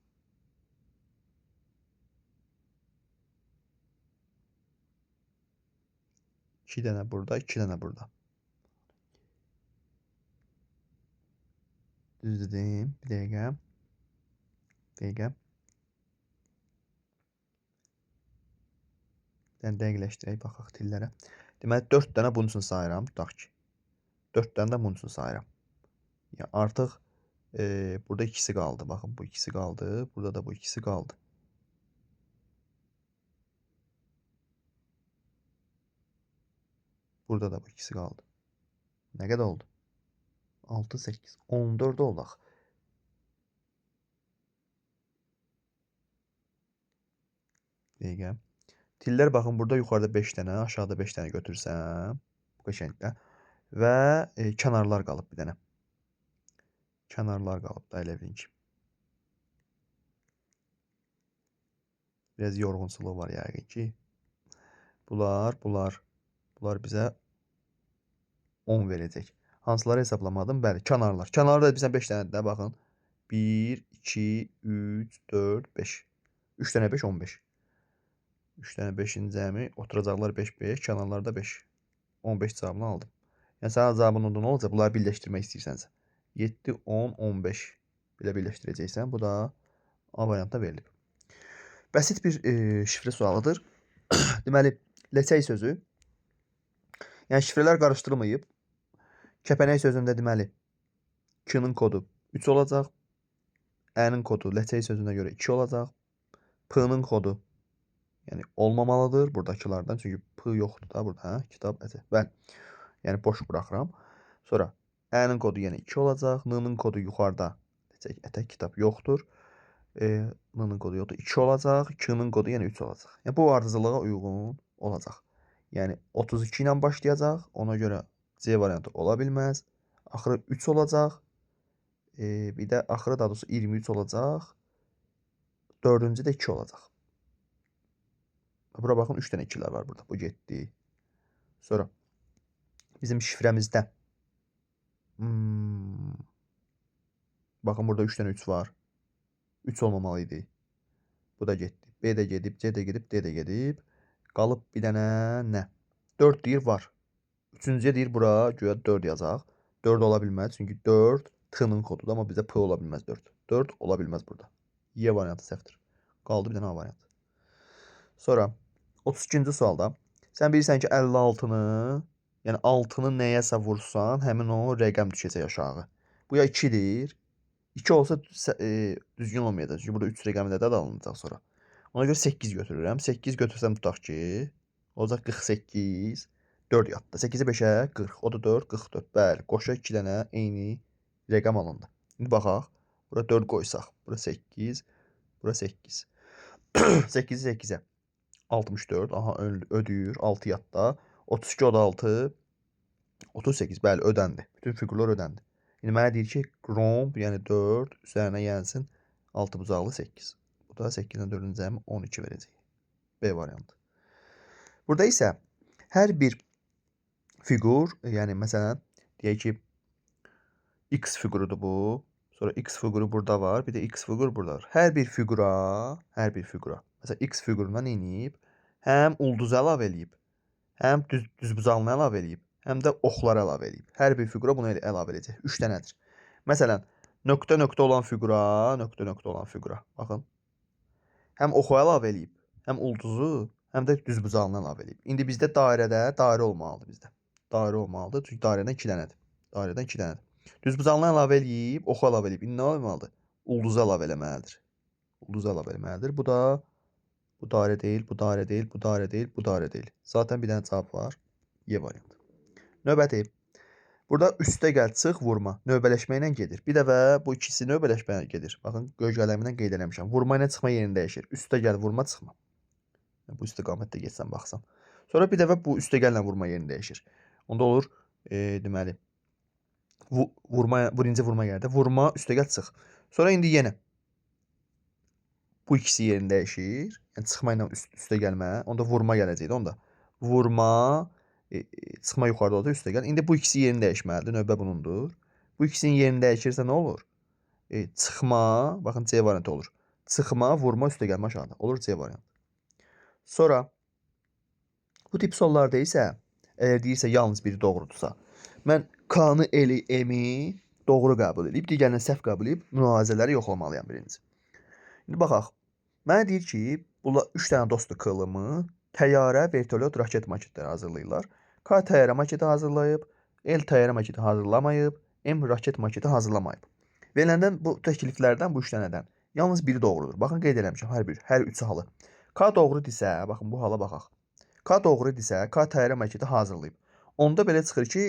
2 dənə burada, 2 dənə burada. Düz dedim. Bir dəqiqə. Bir dəqiqə. Bir dənə dəqiqləşdirək, baxaq tillərə. Deməli, 4 dənə bunun üçün sayıram. Tutaq ki. 4 dənə də bunun üçün sayıram. Yəni, artıq burada ikisi qaldı. Baxın, bu ikisi qaldı. Burada da bu ikisi qaldı. Burada da bu ikisi qaldı. Nə qədər oldu? 6, 8, 14 oldu axı. Dəqiqə. Tillər baxın, burada yuxarıda 5 dənə, aşağıda 5 dənə götürsəm. Bu qəşəngdə. Və kənarlar qalıb bir dənə. Kənarlar qalıb da elə bilin ki. Biraz yorğunçuluq var yəqin ki. Bunlar bizə 10 verəcək. Hansıları hesablamadım? Bəli, kənarlar. Kənarlar da bizə 5 dənədir də, baxın. 1, 2, 3, 4, 5. 3 dənə 5, 15. 3 dənə 5-in cəmi, oturacaqlar 5, 5, kənarlar da 5. 15 cavabını aldım. Yəni, sənin cavabın onda nə olacaq? Bunları birləşdirmək istəyirsənsə. 7, 10, 15 belə birləşdirəcəksən. Bu da A variantda verilib. Bəsit bir şifrə sualıdır. Deməli, ləçək sözü. Yəni, şifrələr qarışdırılmayıb. Kəpənək sözündə deməli, K-nın kodu 3 olacaq. Ə-nin kodu ləçək sözünə görə 2 olacaq. P-nın kodu yəni olmamalıdır buradakılardan. Çünki P yoxdur da burada. Hə? Kitab, əcə. Bəli. Yəni, boş buraxıram. Sonra Ə-nin kodu yenə 2 olacaq. N-nin kodu yuxarıda ləçək, ətək, kitab yoxdur. N-nin kodu yoxdur. 2 olacaq. K-nın kodu yenə 3 olacaq. Yəni, bu ardıcıllığa uyğun olacaq. Yəni, 32 ilə başlayacaq. Ona görə C variantı ola bilməz. Axırı 3 olacaq. Bir də axırı daha doğrusu 23 olacaq. Dördüncü də 2 olacaq. Bura baxın, 3 dənə 2-lər var burada. Bu getdi. Sonra bizim şifrəmizdə baxın, burada 3 dənə 3 var. 3 olmamalı idi. Bu da getdi. B də gedib, C də gedib, D də gedib. Qalıb bir dənə nə? 4 deyir, var. Üçüncüyə deyir, bura güya 4 yazaq. 4 ola bilməz. Çünki 4 T-nın kodudur, amma bizdə P ola bilməz 4. 4 ola bilməz burada. Y variantı səhvdir. Qaldı bir dənə A variantı. Sonra 32-ci sualda sən bilirsən ki, 56-nı, yəni 6-nı nəyəsə vursan, həmin o rəqəm düşəcək aşağı. Bu ya 2-dir. 2 olsa düzgün olmayacaq. Çünki burada 3 rəqəmi də alınacaq sonra. Ona görə 8 götürürəm. 8 götürsəm tutaq ki, olacaq 48. 4 yatdı. 8-ə 5-ə 40. O da 4, 44. Bəli, qoşa 2 dənə eyni Rəqəm alındı. İndi baxaq. Bura 4 qoysaq. Bura 8. Bura 8. 8-i 8-ə. 64. Aha, ödəyir. 6 yadda. 32 o da 6. 38. Bəli, ödəndi. Bütün fiqurlar ödəndi. İndi mənə deyir ki, romb, yəni 4 üzərinə gəlsin 6 bucaqlı 8. Bu da 8-dən 4-ün cəmi 12 verəcək. B variantı. Burada isə hər bir fiqur, yəni məsələn, deyək ki, X fiqurudur bu. Sonra X fiquru burada var. Bir də X fiquru burada var. Hər bir fiqura, hər bir fiqura. Məsələn, X fiquruna nə edib? Həm ulduz əlavə eləyib, həm düzbucaqlını əlavə eləyib, həm də oxları əlavə eləyib. Hər bir fiqura bunu əlavə eləyəcək. 3 dənədir. Məsələn, nöqtə nöqtə olan fiqura, nöqtə nöqtə olan fiqura. Baxın. Həm oxu əlavə eləyib, həm ulduzu, həm də düzbucaqlını əlavə eləyib. İndi bizdə dairədə dairə olmalıdır bizdə. Dairə olmalıdır. Çünki dairədən 2 dənədir. Dairədən 2 dənədir. Düzbucaqlını əlavə eləyib, oxu əlavə eləyib. İndi nə olmalıdır? Ulduzu əlavə eləməlidir. Ulduzu əlavə eləməlidir. Bu da bu dairə deyil, bu dairə deyil, bu dairə deyil, bu dairə deyil. Zaten bir dənə cavab var. Y variantı. Növbəti. Burada üstə gəl, çıx, vurma. Növbələşməklə gedir. Bir dəfə bu ikisi növbələşməklə gedir. Baxın, göy qələmi ilə qeyd eləmişəm. Vurma ilə çıxma yerini dəyişir. Üstə gəl, vurma, çıxma. Bu istiqamətdə getsən, baxsan. Sonra bir dəfə bu üstə gəllə vurma yerini dəyişir. Onda olur, deməli, vurma, birinci vurma gəldi. Vurma, üstə gəl, çıx. Sonra indi yenə bu ikisi yerini dəyişir. Yəni çıxma ilə üstə gəlmə. Onda vurma gələcəkdi. Onda vurma, çıxma yuxarıda olacaq, üstə gəl. İndi bu ikisi yerini dəyişməlidir. Növbə bunundur. Bu ikisinin yerini dəyişirsə nə olur? Çıxma, baxın C variantı olur. Çıxma, vurma, üstə gəlmə aşağıda. Olur C variantı. Sonra bu tip suallarda isə əgər deyirsə yalnız biri doğrudursa, mən K-nı, L-i, M-i doğru qəbul edib, digərini səhv qəbul edib mülahizələri yoxlamalıyam birinci. İndi baxaq. Mənə deyir ki, bunlar 3 dənə dostu K-lımı təyyarə, vertolyot, raket maketləri hazırlayırlar. K təyyarə maketi hazırlayıb, L təyyarə maketi hazırlamayıb, M raket maketi hazırlamayıb. Veriləndən bu təkliflərdən, bu 3 dənədən yalnız biri doğrudur. Baxın, qeyd eləmişəm hər üçü halı. K doğru desə, baxın bu hala baxaq. K doğru desə, K təyyarə maketi hazırlayıb. Onda belə çıxır ki,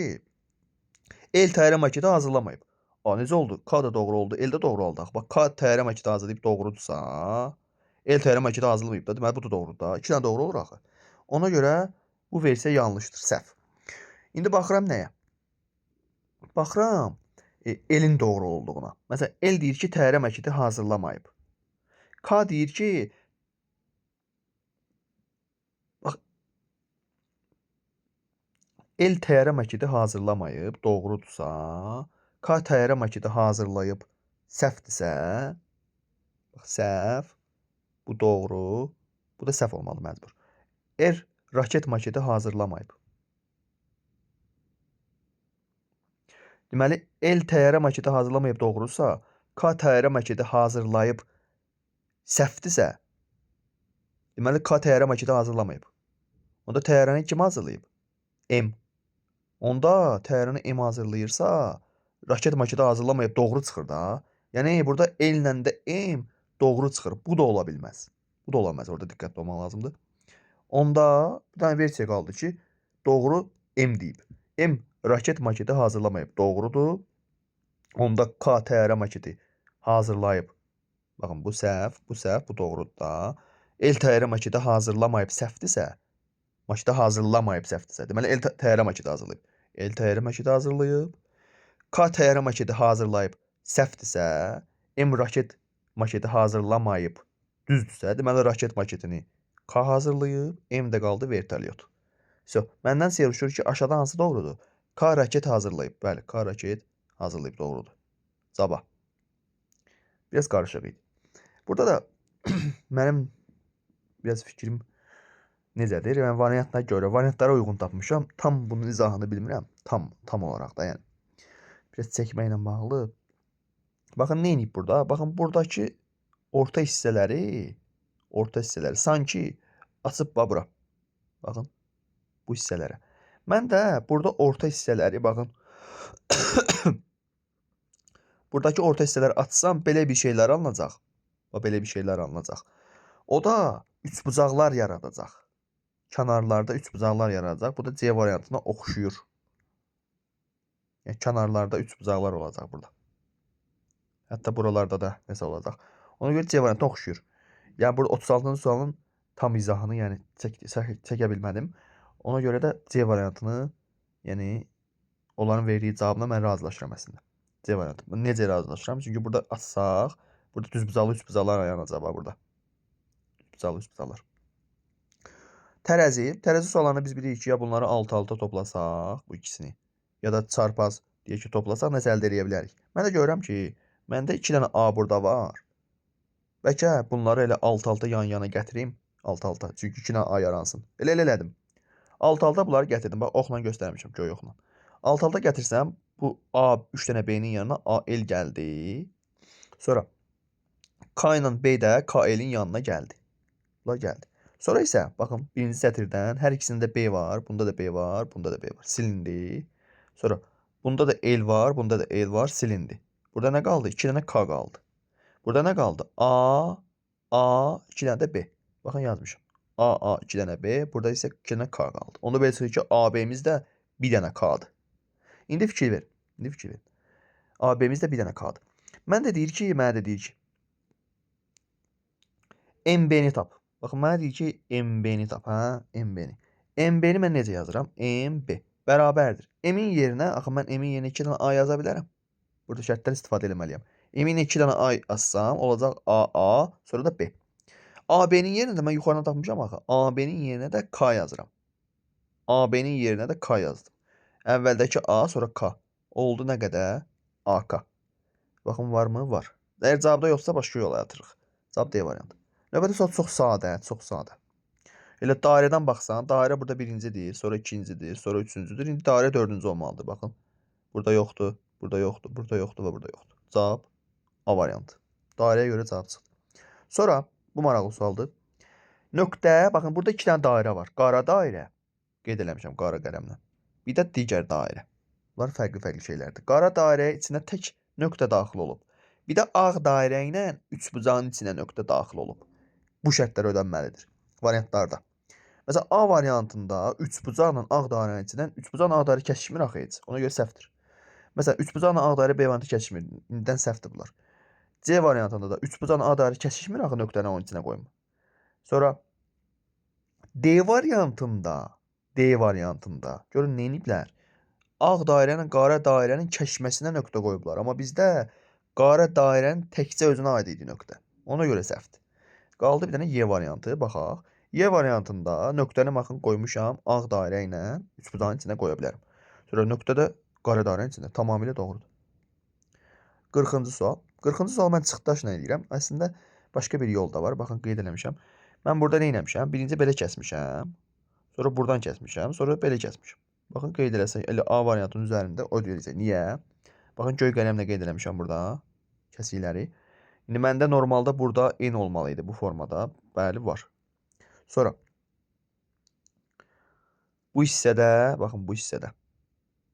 L təyyarə maketi hazırlamayıb. A, necə oldu? K da doğru oldu, L də doğru oldu. Bax, K təyyarə maketi hazırlayıb doğrudursa, L təyyarə maketi hazırlamayıb da, deməli bu da doğrudur da. 2 dənə doğru olur axı. Ona görə bu versiya yanlışdır, səhv. İndi baxıram nəyə? Baxıram L-in doğru olduğuna. Məsələn, L deyir ki, təyyarə maketi hazırlamayıb. K deyir ki, bax, L təyyarə maketi hazırlamayıb, doğrudursa, K təyyarə maketi hazırlayıb, səhvdirsə, bax, səhv, bu doğru, bu da səhv olmalı məcbur. R raket maketi hazırlamayıb. Deməli, L təyyarə maketi hazırlamayıb doğrusa, K təyyarə maketi hazırlayıb səhvdirsə, deməli, K təyyarə maketi hazırlamayıb. Onda təyyarəni kim hazırlayıb? M. Onda təyyarəni M hazırlayırsa, raket maketi hazırlamayıb doğru çıxır da. Yəni, burada L ilə də M doğru çıxır. Bu da ola bilməz. Bu da ola bilməz. Orada diqqətli olmaq lazımdır. Onda bir dənə versiya qaldı ki, doğru M deyib. M raket maketi hazırlamayıb. Doğrudur. Onda K təyyarə maketi hazırlayıb. Baxın, bu səhv, bu səhv, bu doğrudur da. L təyyarə maketi hazırlamayıb səhvdirsə, maketi hazırlamayıb səhvdirsə, deməli L təyyarə maketi hazırlayıb. L təyyarə maketi hazırlayıb. K təyyarə maketi hazırlayıb səhvdirsə, M raket maketi hazırlamayıb düzdürsə, deməli raket maketini K hazırlayıb, M də qaldı vertolyot. So, məndən soruşur ki, aşağıda hansı doğrudur? K raket hazırlayıb. Bəli, K raket hazırlayıb doğrudur. Cavab. Biraz qarışıq idi. Burada da mənim biraz fikrim necədir? Mən variantına görə, variantlara uyğun tapmışam. Tam bunun izahını bilmirəm. Tam olaraq da, yəni. Biraz çəkməklə bağlı. Baxın, nə edib burada? Baxın, buradakı orta hissələri sanki açıb bax bura. Baxın, bu hissələrə. Mən də burada orta hissələri, baxın, buradakı orta hissələri açsam, belə bir şeylər alınacaq. Bax, belə bir şeylər alınacaq. O da üçbucaqlar yaradacaq. Kənarlarda üçbucaqlar yaradacaq. Bu da C variantına oxşuyur. Yəni, kənarlarda üçbucaqlar olacaq burada. Hətta buralarda da nəsə olacaq. Ona görə C variantına oxşuyur. Yəni burada 36-cı sualın tam izahını, yəni çəkə bilmədim. Ona görə də C variantını, yəni onların verdiyi cavabına mən razılaşıram əslində. C variantı. Necə razılaşıram? Çünki burada açsaq, burada düzbucaqlı üçbucaqlar yaranacaq var burada. Düzbucaqlı üçbucaqlar. Tərəzi. Tərəzi suallarını biz bilirik ki, ya bunları alt-alta toplasaq, bu ikisini, ya da çarpaz deyək ki, toplasaq nəsə əldə edə bilərik. Mən də görürəm ki, məndə 2 dənə A burada var. Bəlkə bunları elə alt-alta yan-yana gətirim. Alt-alta. Çünki 2 dənə A yaransın. Elə elədim. Alt-alta bunları gətirdim. Bax, oxla göstərmişəm, göy oxla. Alt-alta gətirsəm, bu A 3 dənə B-nin yanına AL gəldi. Sonra K ilə B də KL-in yanına gəldi. Bunlar gəldi. Sonra isə, baxın, birinci sətirdən hər ikisində B var, bunda da B var, bunda da B var. Silindi. Sonra bunda da L var, bunda da L var, silindi. Burada nə qaldı? 2 dənə K qaldı. Burada nə qaldı? A, A, 2 dənə də B. Baxın, yazmışam. A, A, 2 dənə B. Burada isə 2 dənə K qaldı. Onda belə çıxır ki, AB-miz də bir dənə K-dır. İndi fikir ver. İndi fikir ver. AB-miz də bir dənə K-dır. Mən də deyir ki, MB-ni tap. Baxın, mənə deyir ki, MB-ni tap, hə? MB-ni. MB-ni mən necə yazıram? MB bərabərdir. M-in yerinə, axı mən M-in yerinə 2 dənə A yaza bilərəm. Burada şərtdən istifadə eləməliyəm. M-in 2 dənə A yazsam, olacaq AA, sonra da B. AB-nin yerinə də mən yuxarıdan tapmışam axı. AB-nin yerinə də K yazıram. AB-nin yerinə də K yazdım. Əvvəldəki A, sonra K. Oldu nə qədər? AK. Baxın, varmı? Var. Əgər cavabda yoxsa başqa yola yatırıq. Cavab D variantı. Növbəti sual çox sadə, çox sadə. Elə dairədən baxsan, dairə burada birincidir, sonra ikincidir, sonra üçüncüdür. İndi dairə dördüncü olmalıdır, baxın. Burada yoxdur, burada yoxdur, burada yoxdur və burada yoxdur. Cavab A variantı. Dairəyə görə cavab çıxdı. Sonra, bu maraqlı sualdır. Nöqtə, baxın, burada iki dənə dairə var. Qara dairə, qeyd eləmişəm qara qələmlə. Bir də digər dairə. Bunlar fərqli-fərqli şeylərdir. Qara dairəyə içinə tək nöqtə daxil olub. Bir də ağ dairə ilə üçbucağın içinə nöqtə daxil olub. Bu şərtlər ödənməlidir variantlarda. Məsələn, A variantında üçbucaqla ağ dairənin içindən üçbucaqla ağ dairə kəsişmir axı heç. Ona görə səhvdir. Məsələn, üçbucaqla ağ dairə B variantı kəsişmir. İndidən səhvdir bunlar. C variantında da üçbucaqla ağ dairə kəsişmir axı nöqtəni onun içinə qoyma. Sonra D variantında görün nə ediblər? Ağ dairə ilə qara dairənin kəsişməsinə nöqtə qoyublar. Amma bizdə qara dairənin təkcə özünə aid idi nöqtə. Ona görə səhvdir. Qaldı bir dənə Y variantı, baxaq. Y variantında nöqtəni baxın qoymuşam ağ dairə ilə üçbucağın içinə qoya bilərəm. Sonra nöqtə də qara dairənin içində. Tamamilə doğrudur. 40-cı sual. 40-cı sual mən çıxdaşla eləyirəm. Əslində başqa bir yol da var. Baxın qeyd eləmişəm. Mən burada nə eləmişəm? Birinci belə kəsmişəm. Sonra buradan kəsmişəm. Sonra belə kəsmişəm. Baxın qeyd eləsək elə A variantının üzərində o deyəcək. Niyə? Baxın göy qələmlə qeyd eləmişəm burada kəsikləri. İndi məndə normalda burada N olmalı idi bu formada. Bəli, var. Sonra bu hissədə, baxın bu hissədə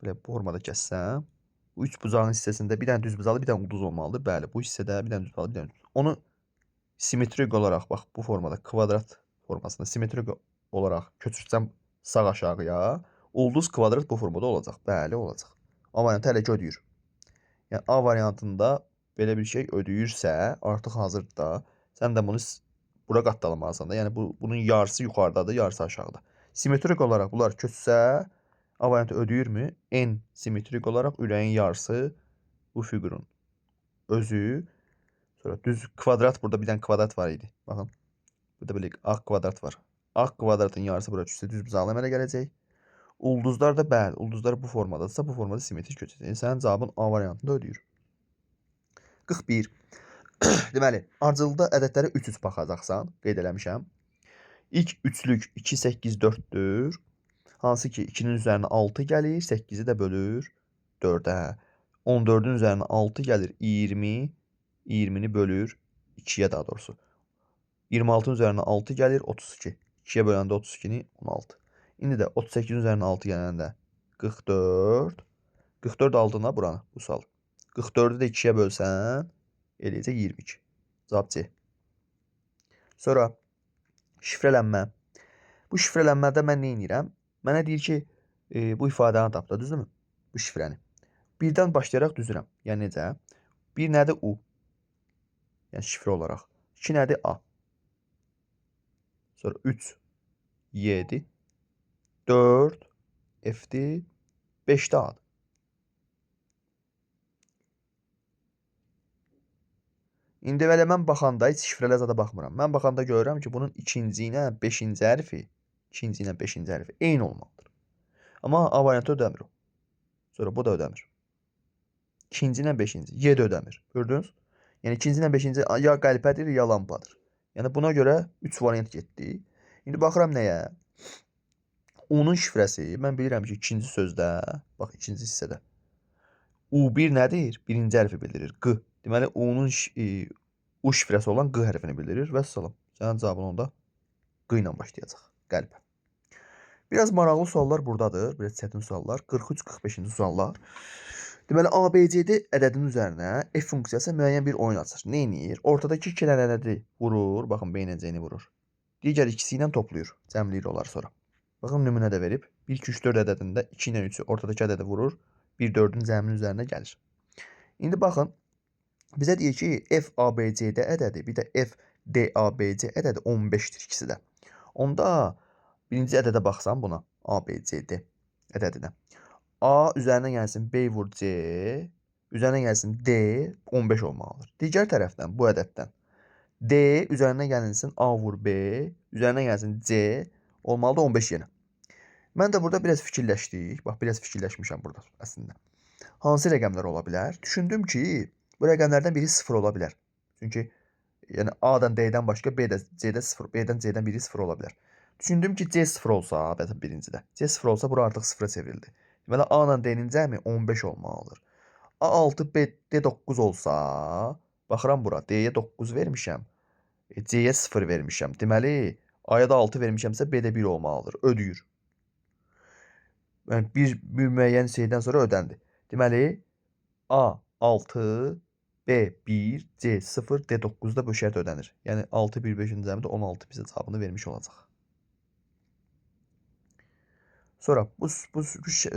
belə bu formada kəssəm, bu üç bucağın hissəsində bir dənə düz bucaqlı, bir dənə ulduz olmalıdır. Bəli, bu hissədə bir dənə düz bucaqlı, bir dənə ulduz. Onu simmetrik olaraq, bax bu formada, kvadrat formasında simmetrik olaraq köçürsəm sağ aşağıya, ulduz kvadrat bu formada olacaq. Bəli, olacaq. A variantı hələ ki ödəyir. Yəni A variantında belə bir şey ödəyirsə, artıq hazırdır da, sən də bunu bura qatlamalısan da. Yəni bunun yarısı yuxarıdadır, yarısı aşağıda. Simmetrik olaraq bunlar köçsə, A variantı ödəyirmi? N simmetrik olaraq ürəyin yarısı bu fiqurun özü. Sonra düz kvadrat, burada bir dənə kvadrat var idi. Baxın, burada belə ağ kvadrat var. Ağ kvadratın yarısı bura düşsə düz bucaqlı əmələ gələcək. Ulduzlar da bəli, ulduzlar bu formadadırsa, bu formada simmetrik köçəcək. Yəni, sənin cavabın A variantında ödəyir. 41. Deməli, ardıcıllıqda ədədlərə 3-3 baxacaqsan. Qeyd eləmişəm. İlk üçlük 2, 8, 4-dür. Hansı ki, 2-nin üzərinə 6 gəlir, 8-i də bölür 4-ə. 14-ün üzərinə 6 gəlir, 20, 20-ni bölür 2-yə daha doğrusu. 26-nın üzərinə 6 gəlir, 32. 2-yə böləndə 32-ni 16. İndi də 38-in üzərinə 6 gələndə 44. 44 aldığına buranı, bu sual. 44-ü də 2-yə bölsən, eləyəcək 22. Cavab C. Sonra şifrələnmə. Bu şifrələnmədə mən nə edirəm? Mənə deyir ki, bu ifadəni tap da, düzdürmü? Bu şifrəni. Birdən başlayaraq düzürəm. Yəni necə? 1 nədir? U. Yəni şifrə olaraq. 2 nədir? A. Sonra 3 Y-dir. 4 F-dir. 5 də A-dır. İndi belə mən baxanda heç şifrələrə zada baxmıram. Mən baxanda görürəm ki, bunun ikinci ilə beşinci hərfi, ikinci ilə beşinci hərfi eyni olmalıdır. Amma A variantı ödəmir o. Sonra bu da ödəmir. İkinci ilə beşinci. Y də ödəmir. Gördünüz? Yəni ikinci ilə beşinci ya qəlpədir, ya lampadır. Yəni buna görə 3 variant getdi. İndi baxıram nəyə? U-nun şifrəsi, mən bilirəm ki, ikinci sözdə, bax ikinci hissədə. U1 nədir? Birinci hərfi bildirir. Q. Deməli, U-nun U şifrəsi olan Q hərfini bildirir. Vəssalam. Sənin cavabın onda Q ilə başlayacaq. Qəlpə. Biraz maraqlı suallar buradadır. Biraz çətin suallar. 43-45-ci suallar. Deməli, A, B, C, D ədədinin üzərinə F funksiyası müəyyən bir oyun açır. Nə edir? Ortadakı iki dənə ədədi vurur. Baxın, B ilə C-ni vurur. Digər ikisi ilə toplayır. Cəmləyir onları sonra. Baxın, nümunə də verib. 1, 2, 3, 4 ədədində 2 ilə 3-ü ortadakı ədədi vurur. 1, 4-ün cəminin üzərinə gəlir. İndi baxın. Bizə deyir ki, F, A, B, C, D ədədi, bir də F, D, A, B, C ədədi 15-dir ikisi də. Onda birinci ədədə baxsam buna, A, B, C, D ədədinə. A üzərinə gəlsin B vur C, üzərinə gəlsin D, 15 olmalıdır. Digər tərəfdən, bu ədəddən D üzərinə gəlinsin A vur B, üzərinə gəlsin C, olmalıdır 15 yenə. Mən də burada biraz fikirləşdik. Bax, biraz fikirləşmişəm burada əslində. Hansı rəqəmlər ola bilər? Düşündüm ki, bu rəqəmlərdən biri 0 ola bilər. Çünki yəni A-dan D-dən başqa B-də, C-də 0, B-dən C-dən biri 0 ola bilər. Düşündüm ki, C 0 olsa, məsələn birincidə. C 0 olsa bura artıq 0-a çevrildi. Deməli A ilə D-nin cəmi 15 olmalıdır. A6, B, D 9 olsa, baxıram bura, D-yə 9 vermişəm. C-yə 0 vermişəm. Deməli, A-ya da 6 vermişəmsə, B-də 1 olmalıdır. Ödəyir. Yəni bir müəyyən şeydən sonra ödəndi. Deməli, A 6, B 1, C 0, D 9-da bu şərt ödənir. Yəni 6, 1, 5-in cəmi də 16 bizə cavabını vermiş olacaq. Sonra bu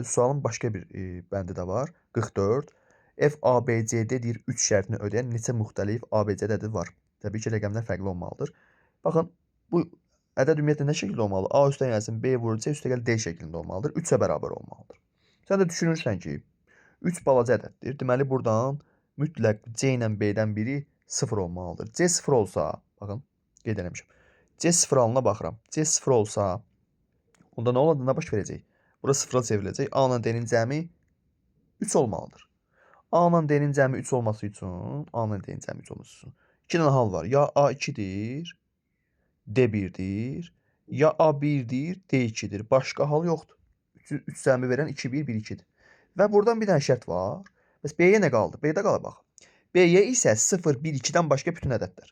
sualın başqa bir bəndi də var. 44. F, A, B, C, D deyir 3 şərtini ödəyən neçə müxtəlif A, B, C ədədi var. Təbii ki, rəqəmlər fərqli olmalıdır. Baxın, bu ədəd ümumiyyətlə nə şəkildə olmalıdır? A üstə gəlsin, B vurur, C üstə gəl D şəklində olmalıdır. 3-ə bərabər olmalıdır. Sən də düşünürsən ki, 3 balaca ədəddir. Deməli, buradan mütləq C ilə B-dən biri 0 olmalıdır. C 0 olsa, baxın, qeyd eləmişəm. C 0 halına baxıram. C 0 olsa, onda nə olacaq? Nə baş verəcək? Bura 0-a çevriləcək. A ilə D-nin cəmi 3 olmalıdır. A ilə D-nin cəmi 3 olması üçün, A ilə D-nin cəmi 3 olması üçün 2 dənə hal var. Ya A 2-dir, D 1-dir, ya A 1-dir, D 2-dir. Başqa hal yoxdur. 3 cəmi verən 2, 1, 1, 2-dir. Və buradan bir dənə şərt var. Bəs B-yə nə qaldı? B-də qalır bax. B-yə isə 0, 1, 2-dən başqa bütün ədədlər.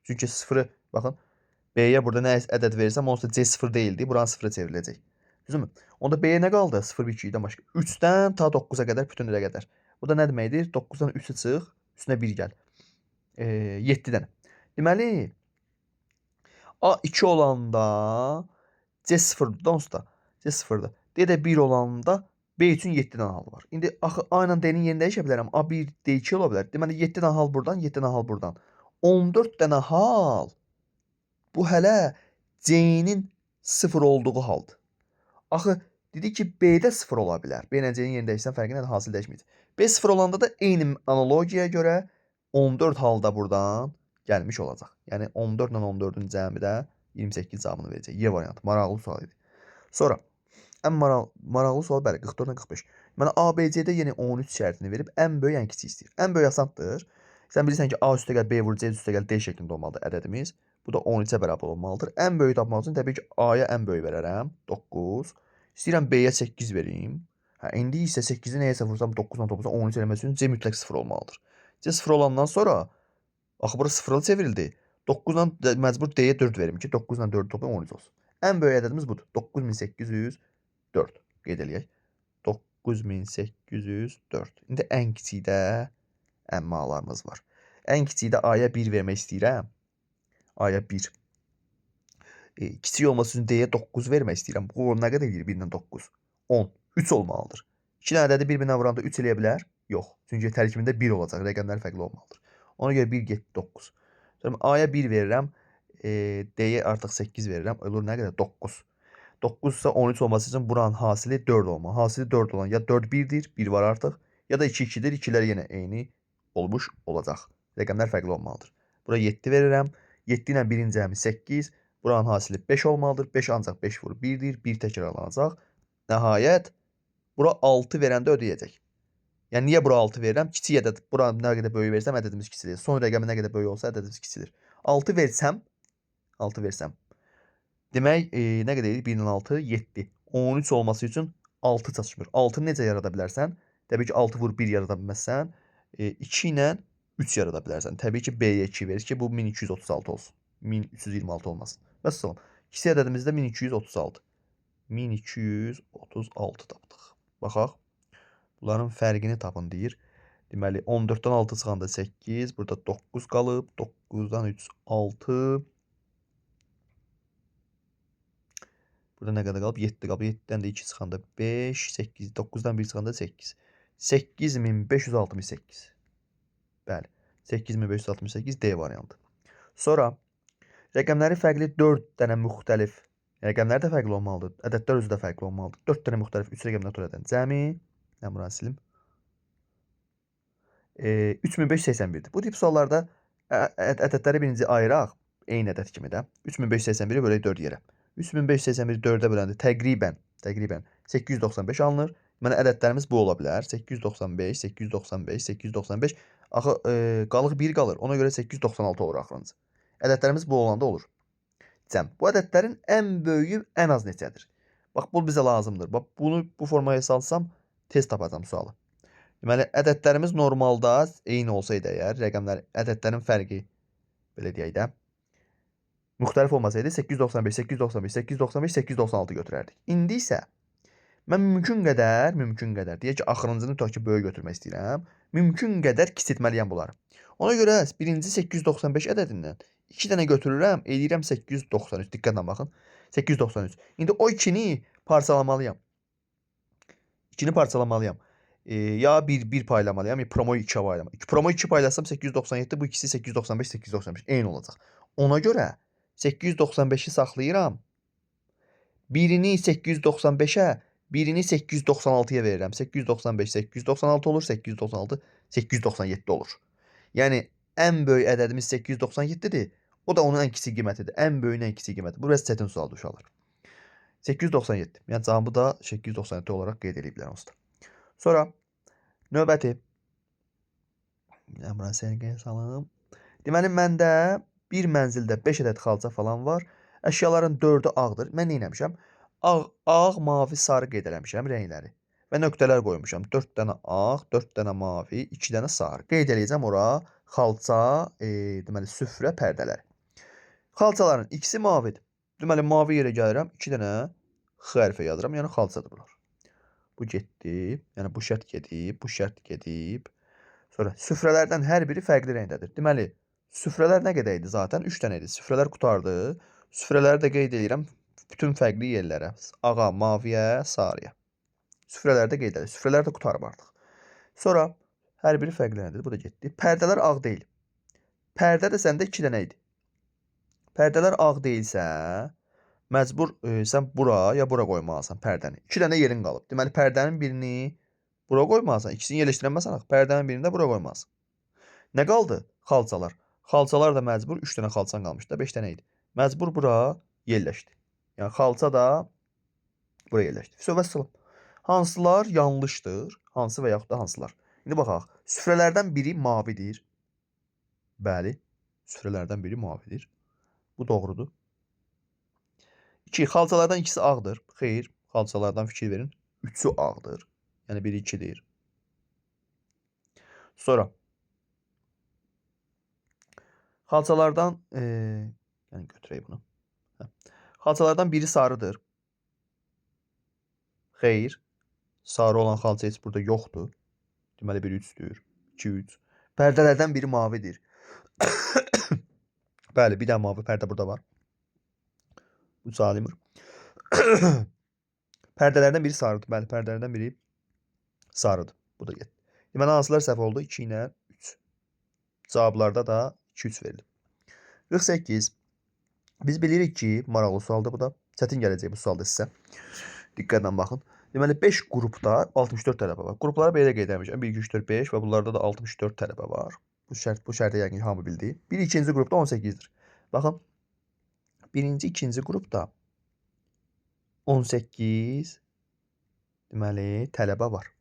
Çünki 0-ı, baxın, B-yə burada nə ədəd versəm, onsuz da C 0 deyildi. Buranın 0-a çevriləcək. Düzdürmü? Onda B-yə nə qaldı? 0, 1, 2-dən başqa. 3-dən ta 9-a qədər bütün rəqəmlər. Bu da nə deməkdir? 9-dan 3-ü çıx, üstünə 1 gəl. 7 dənə. Deməli, A2 olanda C 0-dır onsuz da. C 0-dır. D də 1 olanda B üçün 7 dənə hal var. İndi axı A ilə D-nin yerini dəyişə bilərəm. A1, D2 ola bilər. Deməli 7 dənə hal buradan, 7 dənə hal buradan. 14 dənə hal. Bu hələ C-nin 0 olduğu haldır. Axı dedik ki, B-də 0 ola bilər. B ilə C-nin yerini dəyişsən fərqi nədir? Hasil dəyişməyəcək. B 0 olanda da eyni analogiyaya görə 14 halda buradan gəlmiş olacaq. Yəni 14 ilə 14-ün cəmi də 28 cavabını verəcək. Y variantı. Maraqlı sual idi. Sonra ən maraqlı sual bəli 44 ilə 45. Deməli A, B, C-də yenə 13 şərtini verib ən böyük, ən kiçik istəyir. Ən böyük asandır. Sən bilirsən ki, A üstə gəl B vur, C üstə gəl D şəklində olmalıdır ədədimiz. Bu da 13-ə bərabər olmalıdır. Ən böyüyü tapmaq üçün təbii ki, A-ya ən böyük verərəm. 9. İstəyirəm B-yə 8 verim. Hə, indi isə 8-i nəyəsə vursam 9-dan 9-dan 13 eləməsi üçün C mütləq 0 olmalıdır. C 0 olandan sonra axı bura 0-a çevrildi. 9-dan məcbur D-yə 4 verim ki, 9 ilə 4 toplayım 13 olsun. Ən böyük ədədimiz budur. 9804 qeyd eləyək. 9804. İndi ən kiçikdə əmmalarımız var. Ən kiçikdə A-ya 1 vermək istəyirəm. A-ya 1. Kiçik olması üçün D-yə 9 vermək istəyirəm. Bu nə qədər eləyir 1 ilə 9? 10. 3 olmalıdır. 2 dənə ədədi bir-birinə vuranda 3 eləyə bilər. Yox. Çünki tərkibində 1 olacaq. Rəqəmlər fərqli olmalıdır. Ona görə 1 getdi 9. Sonra A-ya 1 verirəm. D-yə artıq 8 verirəm. Olur nə qədər? 9. 9 isə 13 olması üçün buranın hasili 4 olmalı. Hasili 4 olan ya 4 1-dir, 1 var artıq, ya da 2 2-dir. 2-lər yenə eyni olmuş olacaq. Rəqəmlər fərqli olmalıdır. Bura 7 verirəm. 7 ilə 1-in cəmi 8. Buranın hasili 5 olmalıdır. 5 ancaq 5 vur 1-dir. 1 təkrarlanacaq. Nəhayət bura 6 verəndə ödəyəcək. Yəni niyə bura 6 verirəm? Kiçik ədəd. Bura nə qədər böyük versəm ədədimiz kiçilir. Son rəqəmi nə qədər böyük olsa ədədimiz kiçilir. 6 versəm, 6 versəm. Demək, nə qədər edir? 1 ilə 6, 7. 13 olması üçün 6 çatışmır. 6 necə yarada bilərsən? Təbii ki, 6 vur 1 yarada bilməzsən. 2 ilə 3 yarada bilərsən. Təbii ki, B-yə 2 verir ki, bu 1236 olsun. 1326 olmasın. Vəssalam. Kiçik ədədimizdə 1236. 1236 tapdıq. Baxaq. Bunların fərqini tapın deyir. Deməli, 14-dən 6 çıxanda 8. Burada 9 qalıb. 9-dan 3, 6. Burada nə qədər qalıb? 7 qalıb. 7-dən də 2 çıxanda 5, 8, 9-dan 1 çıxanda 8. 8568. Bəli. 8568 D variantı. Sonra rəqəmləri fərqli 4 dənə müxtəlif. Rəqəmlər də fərqli olmalıdır. Ədədlər özü də fərqli olmalıdır. 4 dənə müxtəlif 3 rəqəmdən törədən cəmi. Mən buranı silim. 3581-dir. Bu tip suallarda ədədləri birinci ayıraq. Eyni ədəd kimi də. 3581-i bölək 4 yerə. 3581-i 4-ə böləndə təqribən 895 alınır. Deməli, ədədlərimiz bu ola bilər. 895, 895, 895. Axı, qalıq 1 qalır. Ona görə 896 olur axırıncı. Ədədlərimiz bu olanda olur. Cəm. Bu ədədlərin ən böyüyü ən az neçədir? Bax, bu bizə lazımdır. Bax, bunu bu formaya salsam tez tapacam sualı. Deməli, ədədlərimiz normalda eyni olsaydı əgər, rəqəmlər, ədədlərin fərqi, belə deyək də, müxtəlif olmasaydı 895, 895, 895, 896 götürərdik. İndi isə mən mümkün qədər, deyək ki, axırıncını tutaq ki, böyük götürmək istəyirəm, mümkün qədər kiçiltməliyəm bunları. Ona görə birinci 895 ədədindən 2 dənə götürürəm, eləyirəm 893. Diqqətlə baxın. 893. İndi o 2-ni parçalamalıyam. 2-ni parçalamalıyam. Ya 1 paylamalıyam, ya promo 2-ə paylamalıyam. Promo 2 paylasam 897, bu ikisi 895, 895 eyni olacaq. Ona görə 895-i saxlayıram. Birini 895-ə, birini 896-ya verirəm. 895, 896 olur, 896, 897 olur. Yəni, ən böyük ədədimiz 897-dir. O da onun ən kiçik qiymətidir. Ən böyüyün ən kiçik qiyməti. Bu biraz çətin sualdır uşaqlar. 897. Yəni, cavabı da 897 olaraq qeyd ediblər onsuz da. Sonra növbəti. Buranı səliqəyə salım. Deməli, məndə bir mənzildə 5 ədəd xalça falan var. Əşyaların 4-ü ağdır. Mən nə etmişəm? Ağ, mavi, sarı qeyd eləmişəm rəngləri. Və nöqtələr qoymuşam. 4 dənə ağ, 4 dənə mavi, 2 dənə sarı. Qeyd eləyəcəm ora xalça, deməli, süfrə, pərdələr. Xalçaların ikisi mavidir. Deməli, mavi yerə gəlirəm, 2 dənə X hərfi yazıram. Yəni, xalçadır bunlar. Bu getdi. Yəni, bu şərt gedib, bu şərt gedib. Sonra süfrələrdən hər biri fərqli rəngdədir. Deməli, süfrələr nə qədər idi zaten? 3 dənə idi. Süfrələr qurtardı. Süfrələri də qeyd edirəm bütün fərqli yerlərə. Ağa, maviyə, sarıya. Süfrələri də qeyd edir. Süfrələr də qurtarıb artıq. Sonra hər biri fərqli rəngdədir. Bu da getdi. Pərdələr ağ deyil. Pərdə də səndə 2 dənə idi. Pərdələr ağ deyilsə, məcbur sən bura ya bura qoymalısan pərdəni. 2 dənə yerin qalıb. Deməli, pərdənin birini bura qoymalısan. İkisini yerləşdirəməzsən axı. Pərdənin birini də bura qoymalısan. Nə qaldı? Xalçalar. Xalçalar da məcbur 3 dənə xalçan qalmışdı da, 5 dənə idi. Məcbur bura yerləşdi. Yəni, xalça da bura yerləşdi. Vəssalam. Hansılar yanlışdır? Hansı və yaxud da hansılar? İndi baxaq. Süfrələrdən biri mavidir. Bəli. Süfrələrdən biri mavidir. Bu doğrudur. 2. Xalçalardan ikisi ağdır. Xeyr. Xalçalardan fikir verin. 3-ü ağdır. Yəni, biri 2-dir. Sonra xalçalardan yəni götürək bunu. Hə. Xalçalardan biri sarıdır. Xeyr. Sarı olan xalça heç burada yoxdur. Deməli, biri 3-dür. 2, 3. Pərdələrdən biri mavidir. Bəli, bir dənə mavi pərdə burada var. Bu salimdir. Pərdələrdən biri sarıdır. Bəli, pərdələrdən biri sarıdır. Bu da getdi. Deməli, hansılar səhv oldu? 2 ilə 3. Cavablarda da 2, 3 verilib. 48. Biz bilirik ki, maraqlı sualdır bu da. Çətin gələcək bu sualda sizə. Diqqətlə baxın. Deməli, 5 qrupda 64 tələbə var. Qrupları belə qeyd etmişəm. 1, 2, 3, 4, 5 və bunlarda da 64 tələbə var. Bu şərti yəqin ki, hamı bildi. Bir, ikinci qrupda 18-dir. Baxın, birinci, ikinci qrupda 18 deməli, tələbə var.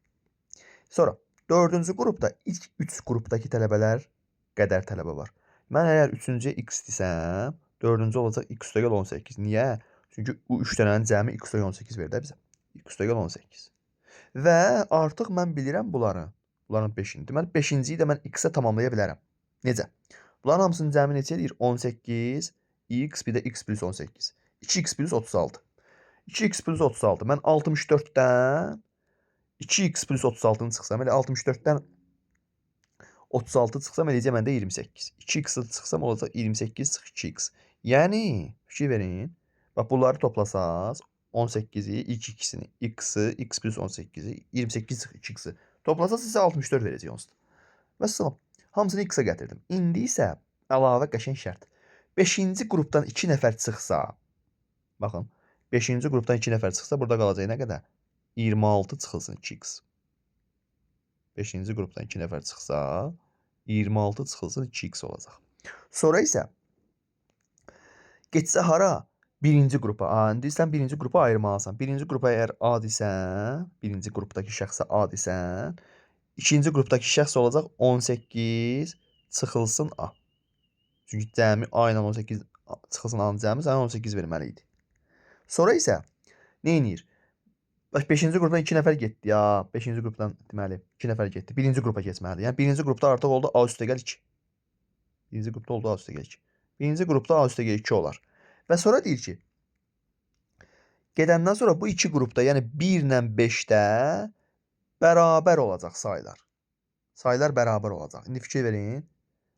Sonra, dördüncü qrupda ilk 3 qrupdakı tələbələr qədər tələbə var. Mən əgər üçüncüyə x desəm, dördüncü olacaq x üstəgəl 18. Niyə? Çünki bu 3 dənənin cəmi x üstəgəl 18 verir də bizə. X üstəgəl 18. Və artıq mən bilirəm bunları. Bunların 5-ini. Deməli, 5-ciyi də mən x-ə tamamlaya bilərəm. Necə? Bunların hamısının cəmi neçə eləyir? 18, x, bir də x plus 18. 2x plus 36. 2x plus 36. Mən 64-dən 2x plus 36-nı çıxsam, elə 64-dən 36 çıxsam, eləyəcək məndə 28. 2x çıxsam, olacaq 28 çıx 2x. Yəni, fikir verin. Bax, bunları toplasaz, 18-i, ilk ikisini, x-i, x plus 18-i, 28 çıx 2x-i. Toplasaz sizə 64 verəcək onsuz da. Vəssalam. Hamısını x-a gətirdim. İndi isə əlavə qəşəng şərt. 5-ci qrupdan 2 nəfər çıxsa, baxın, 5-ci qrupdan 2 nəfər çıxsa, burada qalacaq nə qədər? 26 çıxılsın 2x. 5-ci qrupdan 2 nəfər çıxsa, 26 çıxılsın 2x olacaq. Sonra isə getsə hara? Birinci qrupa. A, indi sən birinci qrupa ayırmalısan. Birinci qrupa əgər A desən, birinci qrupdakı şəxsə A desən, ikinci qrupdakı şəxs olacaq 18 çıxılsın A. Çünki cəmi A ilə 18 çıxılsın A-nın cəmi sənə 18 verməli idi. Sonra isə nə edir? Bax, 5-ci qrupdan 2 nəfər getdi ya. 5-ci qrupdan deməli 2 nəfər getdi. Birinci qrupa keçməlidir. Yəni birinci qrupda artıq oldu A üstəgəl 2. Birinci qrupda oldu A üstəgəl 2. Birinci qrupda A üstəgəl 2 olar. Və sonra deyir ki, gedəndən sonra bu iki qrupda, yəni 1 ilə 5-də bərabər olacaq saylar. Saylar bərabər olacaq. İndi fikir verin.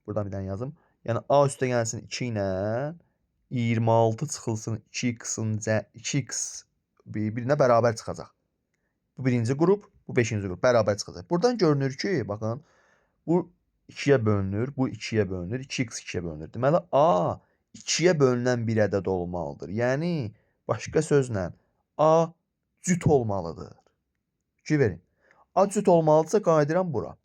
Buradan bir dənə yazım. Yəni A üstə gəlsin 2 ilə 26 çıxılsın 2x-in 2x bir-birinə bərabər çıxacaq. Bu birinci qrup, bu beşinci qrup bərabər çıxacaq. Buradan görünür ki, baxın, bu 2-yə bölünür, bu 2-yə bölünür, 2x 2-yə bölünür. Deməli, A 2-yə bölünən bir ədəd olmalıdır. Yəni, başqa sözlə, A cüt olmalıdır. Fikir verin. A cüt olmalıdırsa, qayıdıram bura.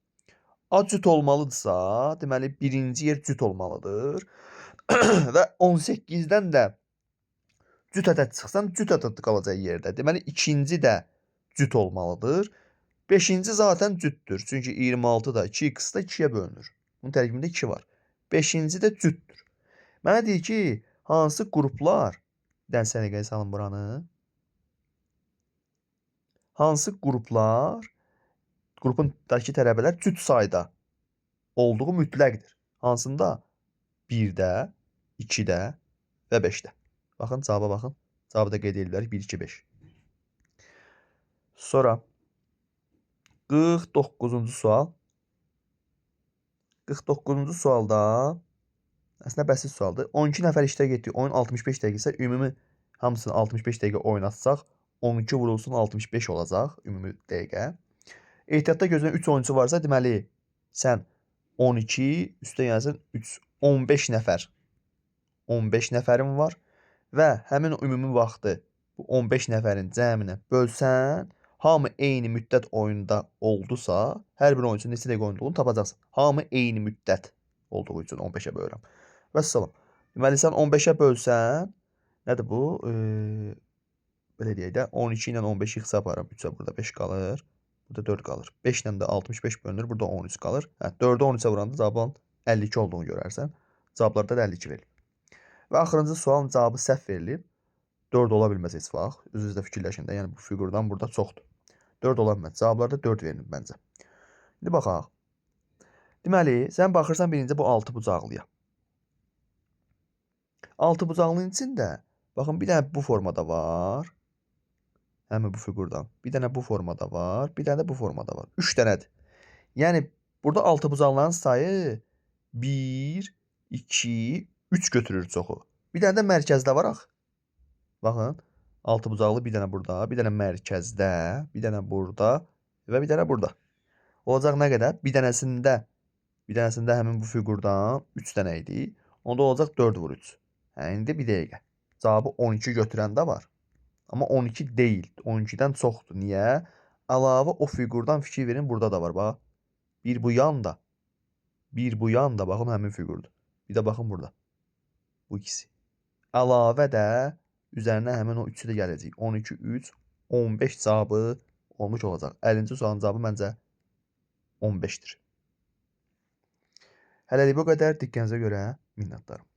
A cüt olmalıdırsa, deməli, birinci yer cüt olmalıdır. Və 18-dən də cüt ədəd çıxsan, cüt ədəd qalacaq yerdə. Deməli, ikinci də cüt olmalıdır. Beşinci zaten cütdür. Çünki 26 da 2x da 2-yə bölünür. Bunun tərkibində 2 var. Beşinci də cütdür. Mənə deyir ki, hansı qruplar, bir dənə səliqəyə salın buranı. Hansı qruplar, qrupundakı tələbələr cüt sayda olduğu mütləqdir. Hansında? 1-də, 2-də və 5-də. Baxın, cavaba baxın. Cavabı da qeyd edirlər. 1, 2, 5. Sonra 49-cu sual. 49-cu sualda əslində bəsit sualdır. 12 nəfər iştirak etdiyi oyun 65 dəqiqə isə ümumi hamısını 65 dəqiqə oynatsaq 12 vurulsun 65 olacaq ümumi dəqiqə. Ehtiyatda gözlənilən 3 oyunçu varsa, deməli sən 12 üstə gəlsin 3, 15 nəfər. 15 nəfərin var və həmin ümumi vaxtı bu 15 nəfərin cəminə bölsən, hamı eyni müddət oyunda oldusa, hər bir oyunçu neçə dəqiqə oyunda olduğunu tapacaqsan. Hamı eyni müddət olduğu üçün 15-ə bölürəm. Vəssalam. Deməli, sən 15-ə bölsən, nədir bu? Belə deyək də, 12 ilə 15-i ixtisar aparıram. 3-ə burada 5 qalır. Burada 4 qalır. 5 ilə də 65 bölünür. Burada 13 qalır. Hə, 4-ü 13-ə vuranda cavabın 52 olduğunu görərsən. Cavablarda da 52 verilib. Və axırıncı sualın cavabı səhv verilib. 4 ola bilməz heç vaxt. Özünüz də fikirləşin də. Yəni bu fiqurdan burada çoxdur. 4 ola bilməz. Cavablarda 4 verilib məncə. İndi baxaq. Deməli, sən baxırsan birinci bu 6 bucaqlıya. 6 bucaqlının içində, baxın, bir dənə bu formada var. Həmin bu fiqurdan. Bir dənə bu formada var, bir dənə də bu formada var. 3 dənədir. Yəni, burada 6 bucaqların sayı 1, 2, 3 götürür çoxu. Bir dənə də mərkəzdə var axı. Baxın, 6 bucaqlı bir dənə burada, bir dənə mərkəzdə, bir dənə burada və bir dənə burada. Olacaq nə qədər? Bir dənəsində həmin bu fiqurdan 3 dənə idi. Onda olacaq 4 vur 3. Hə, indi bir dəqiqə. Cavabı 12 götürən də var. Amma 12 deyil. 12-dən çoxdur. Niyə? Əlavə o fiqurdan fikir verin, burada da var. Bax. Bir bu yanda. Bir bu yanda. Baxın, həmin fiqurdur. Bir də baxın burada. Bu ikisi. Əlavə də üzərinə həmin o 3-ü də gələcək. 12, 3, 15 cavabı olmuş olacaq. 50-ci sualın cavabı məncə 15-dir. Hələlik bu qədər. Diqqətinizə görə minnətdaram.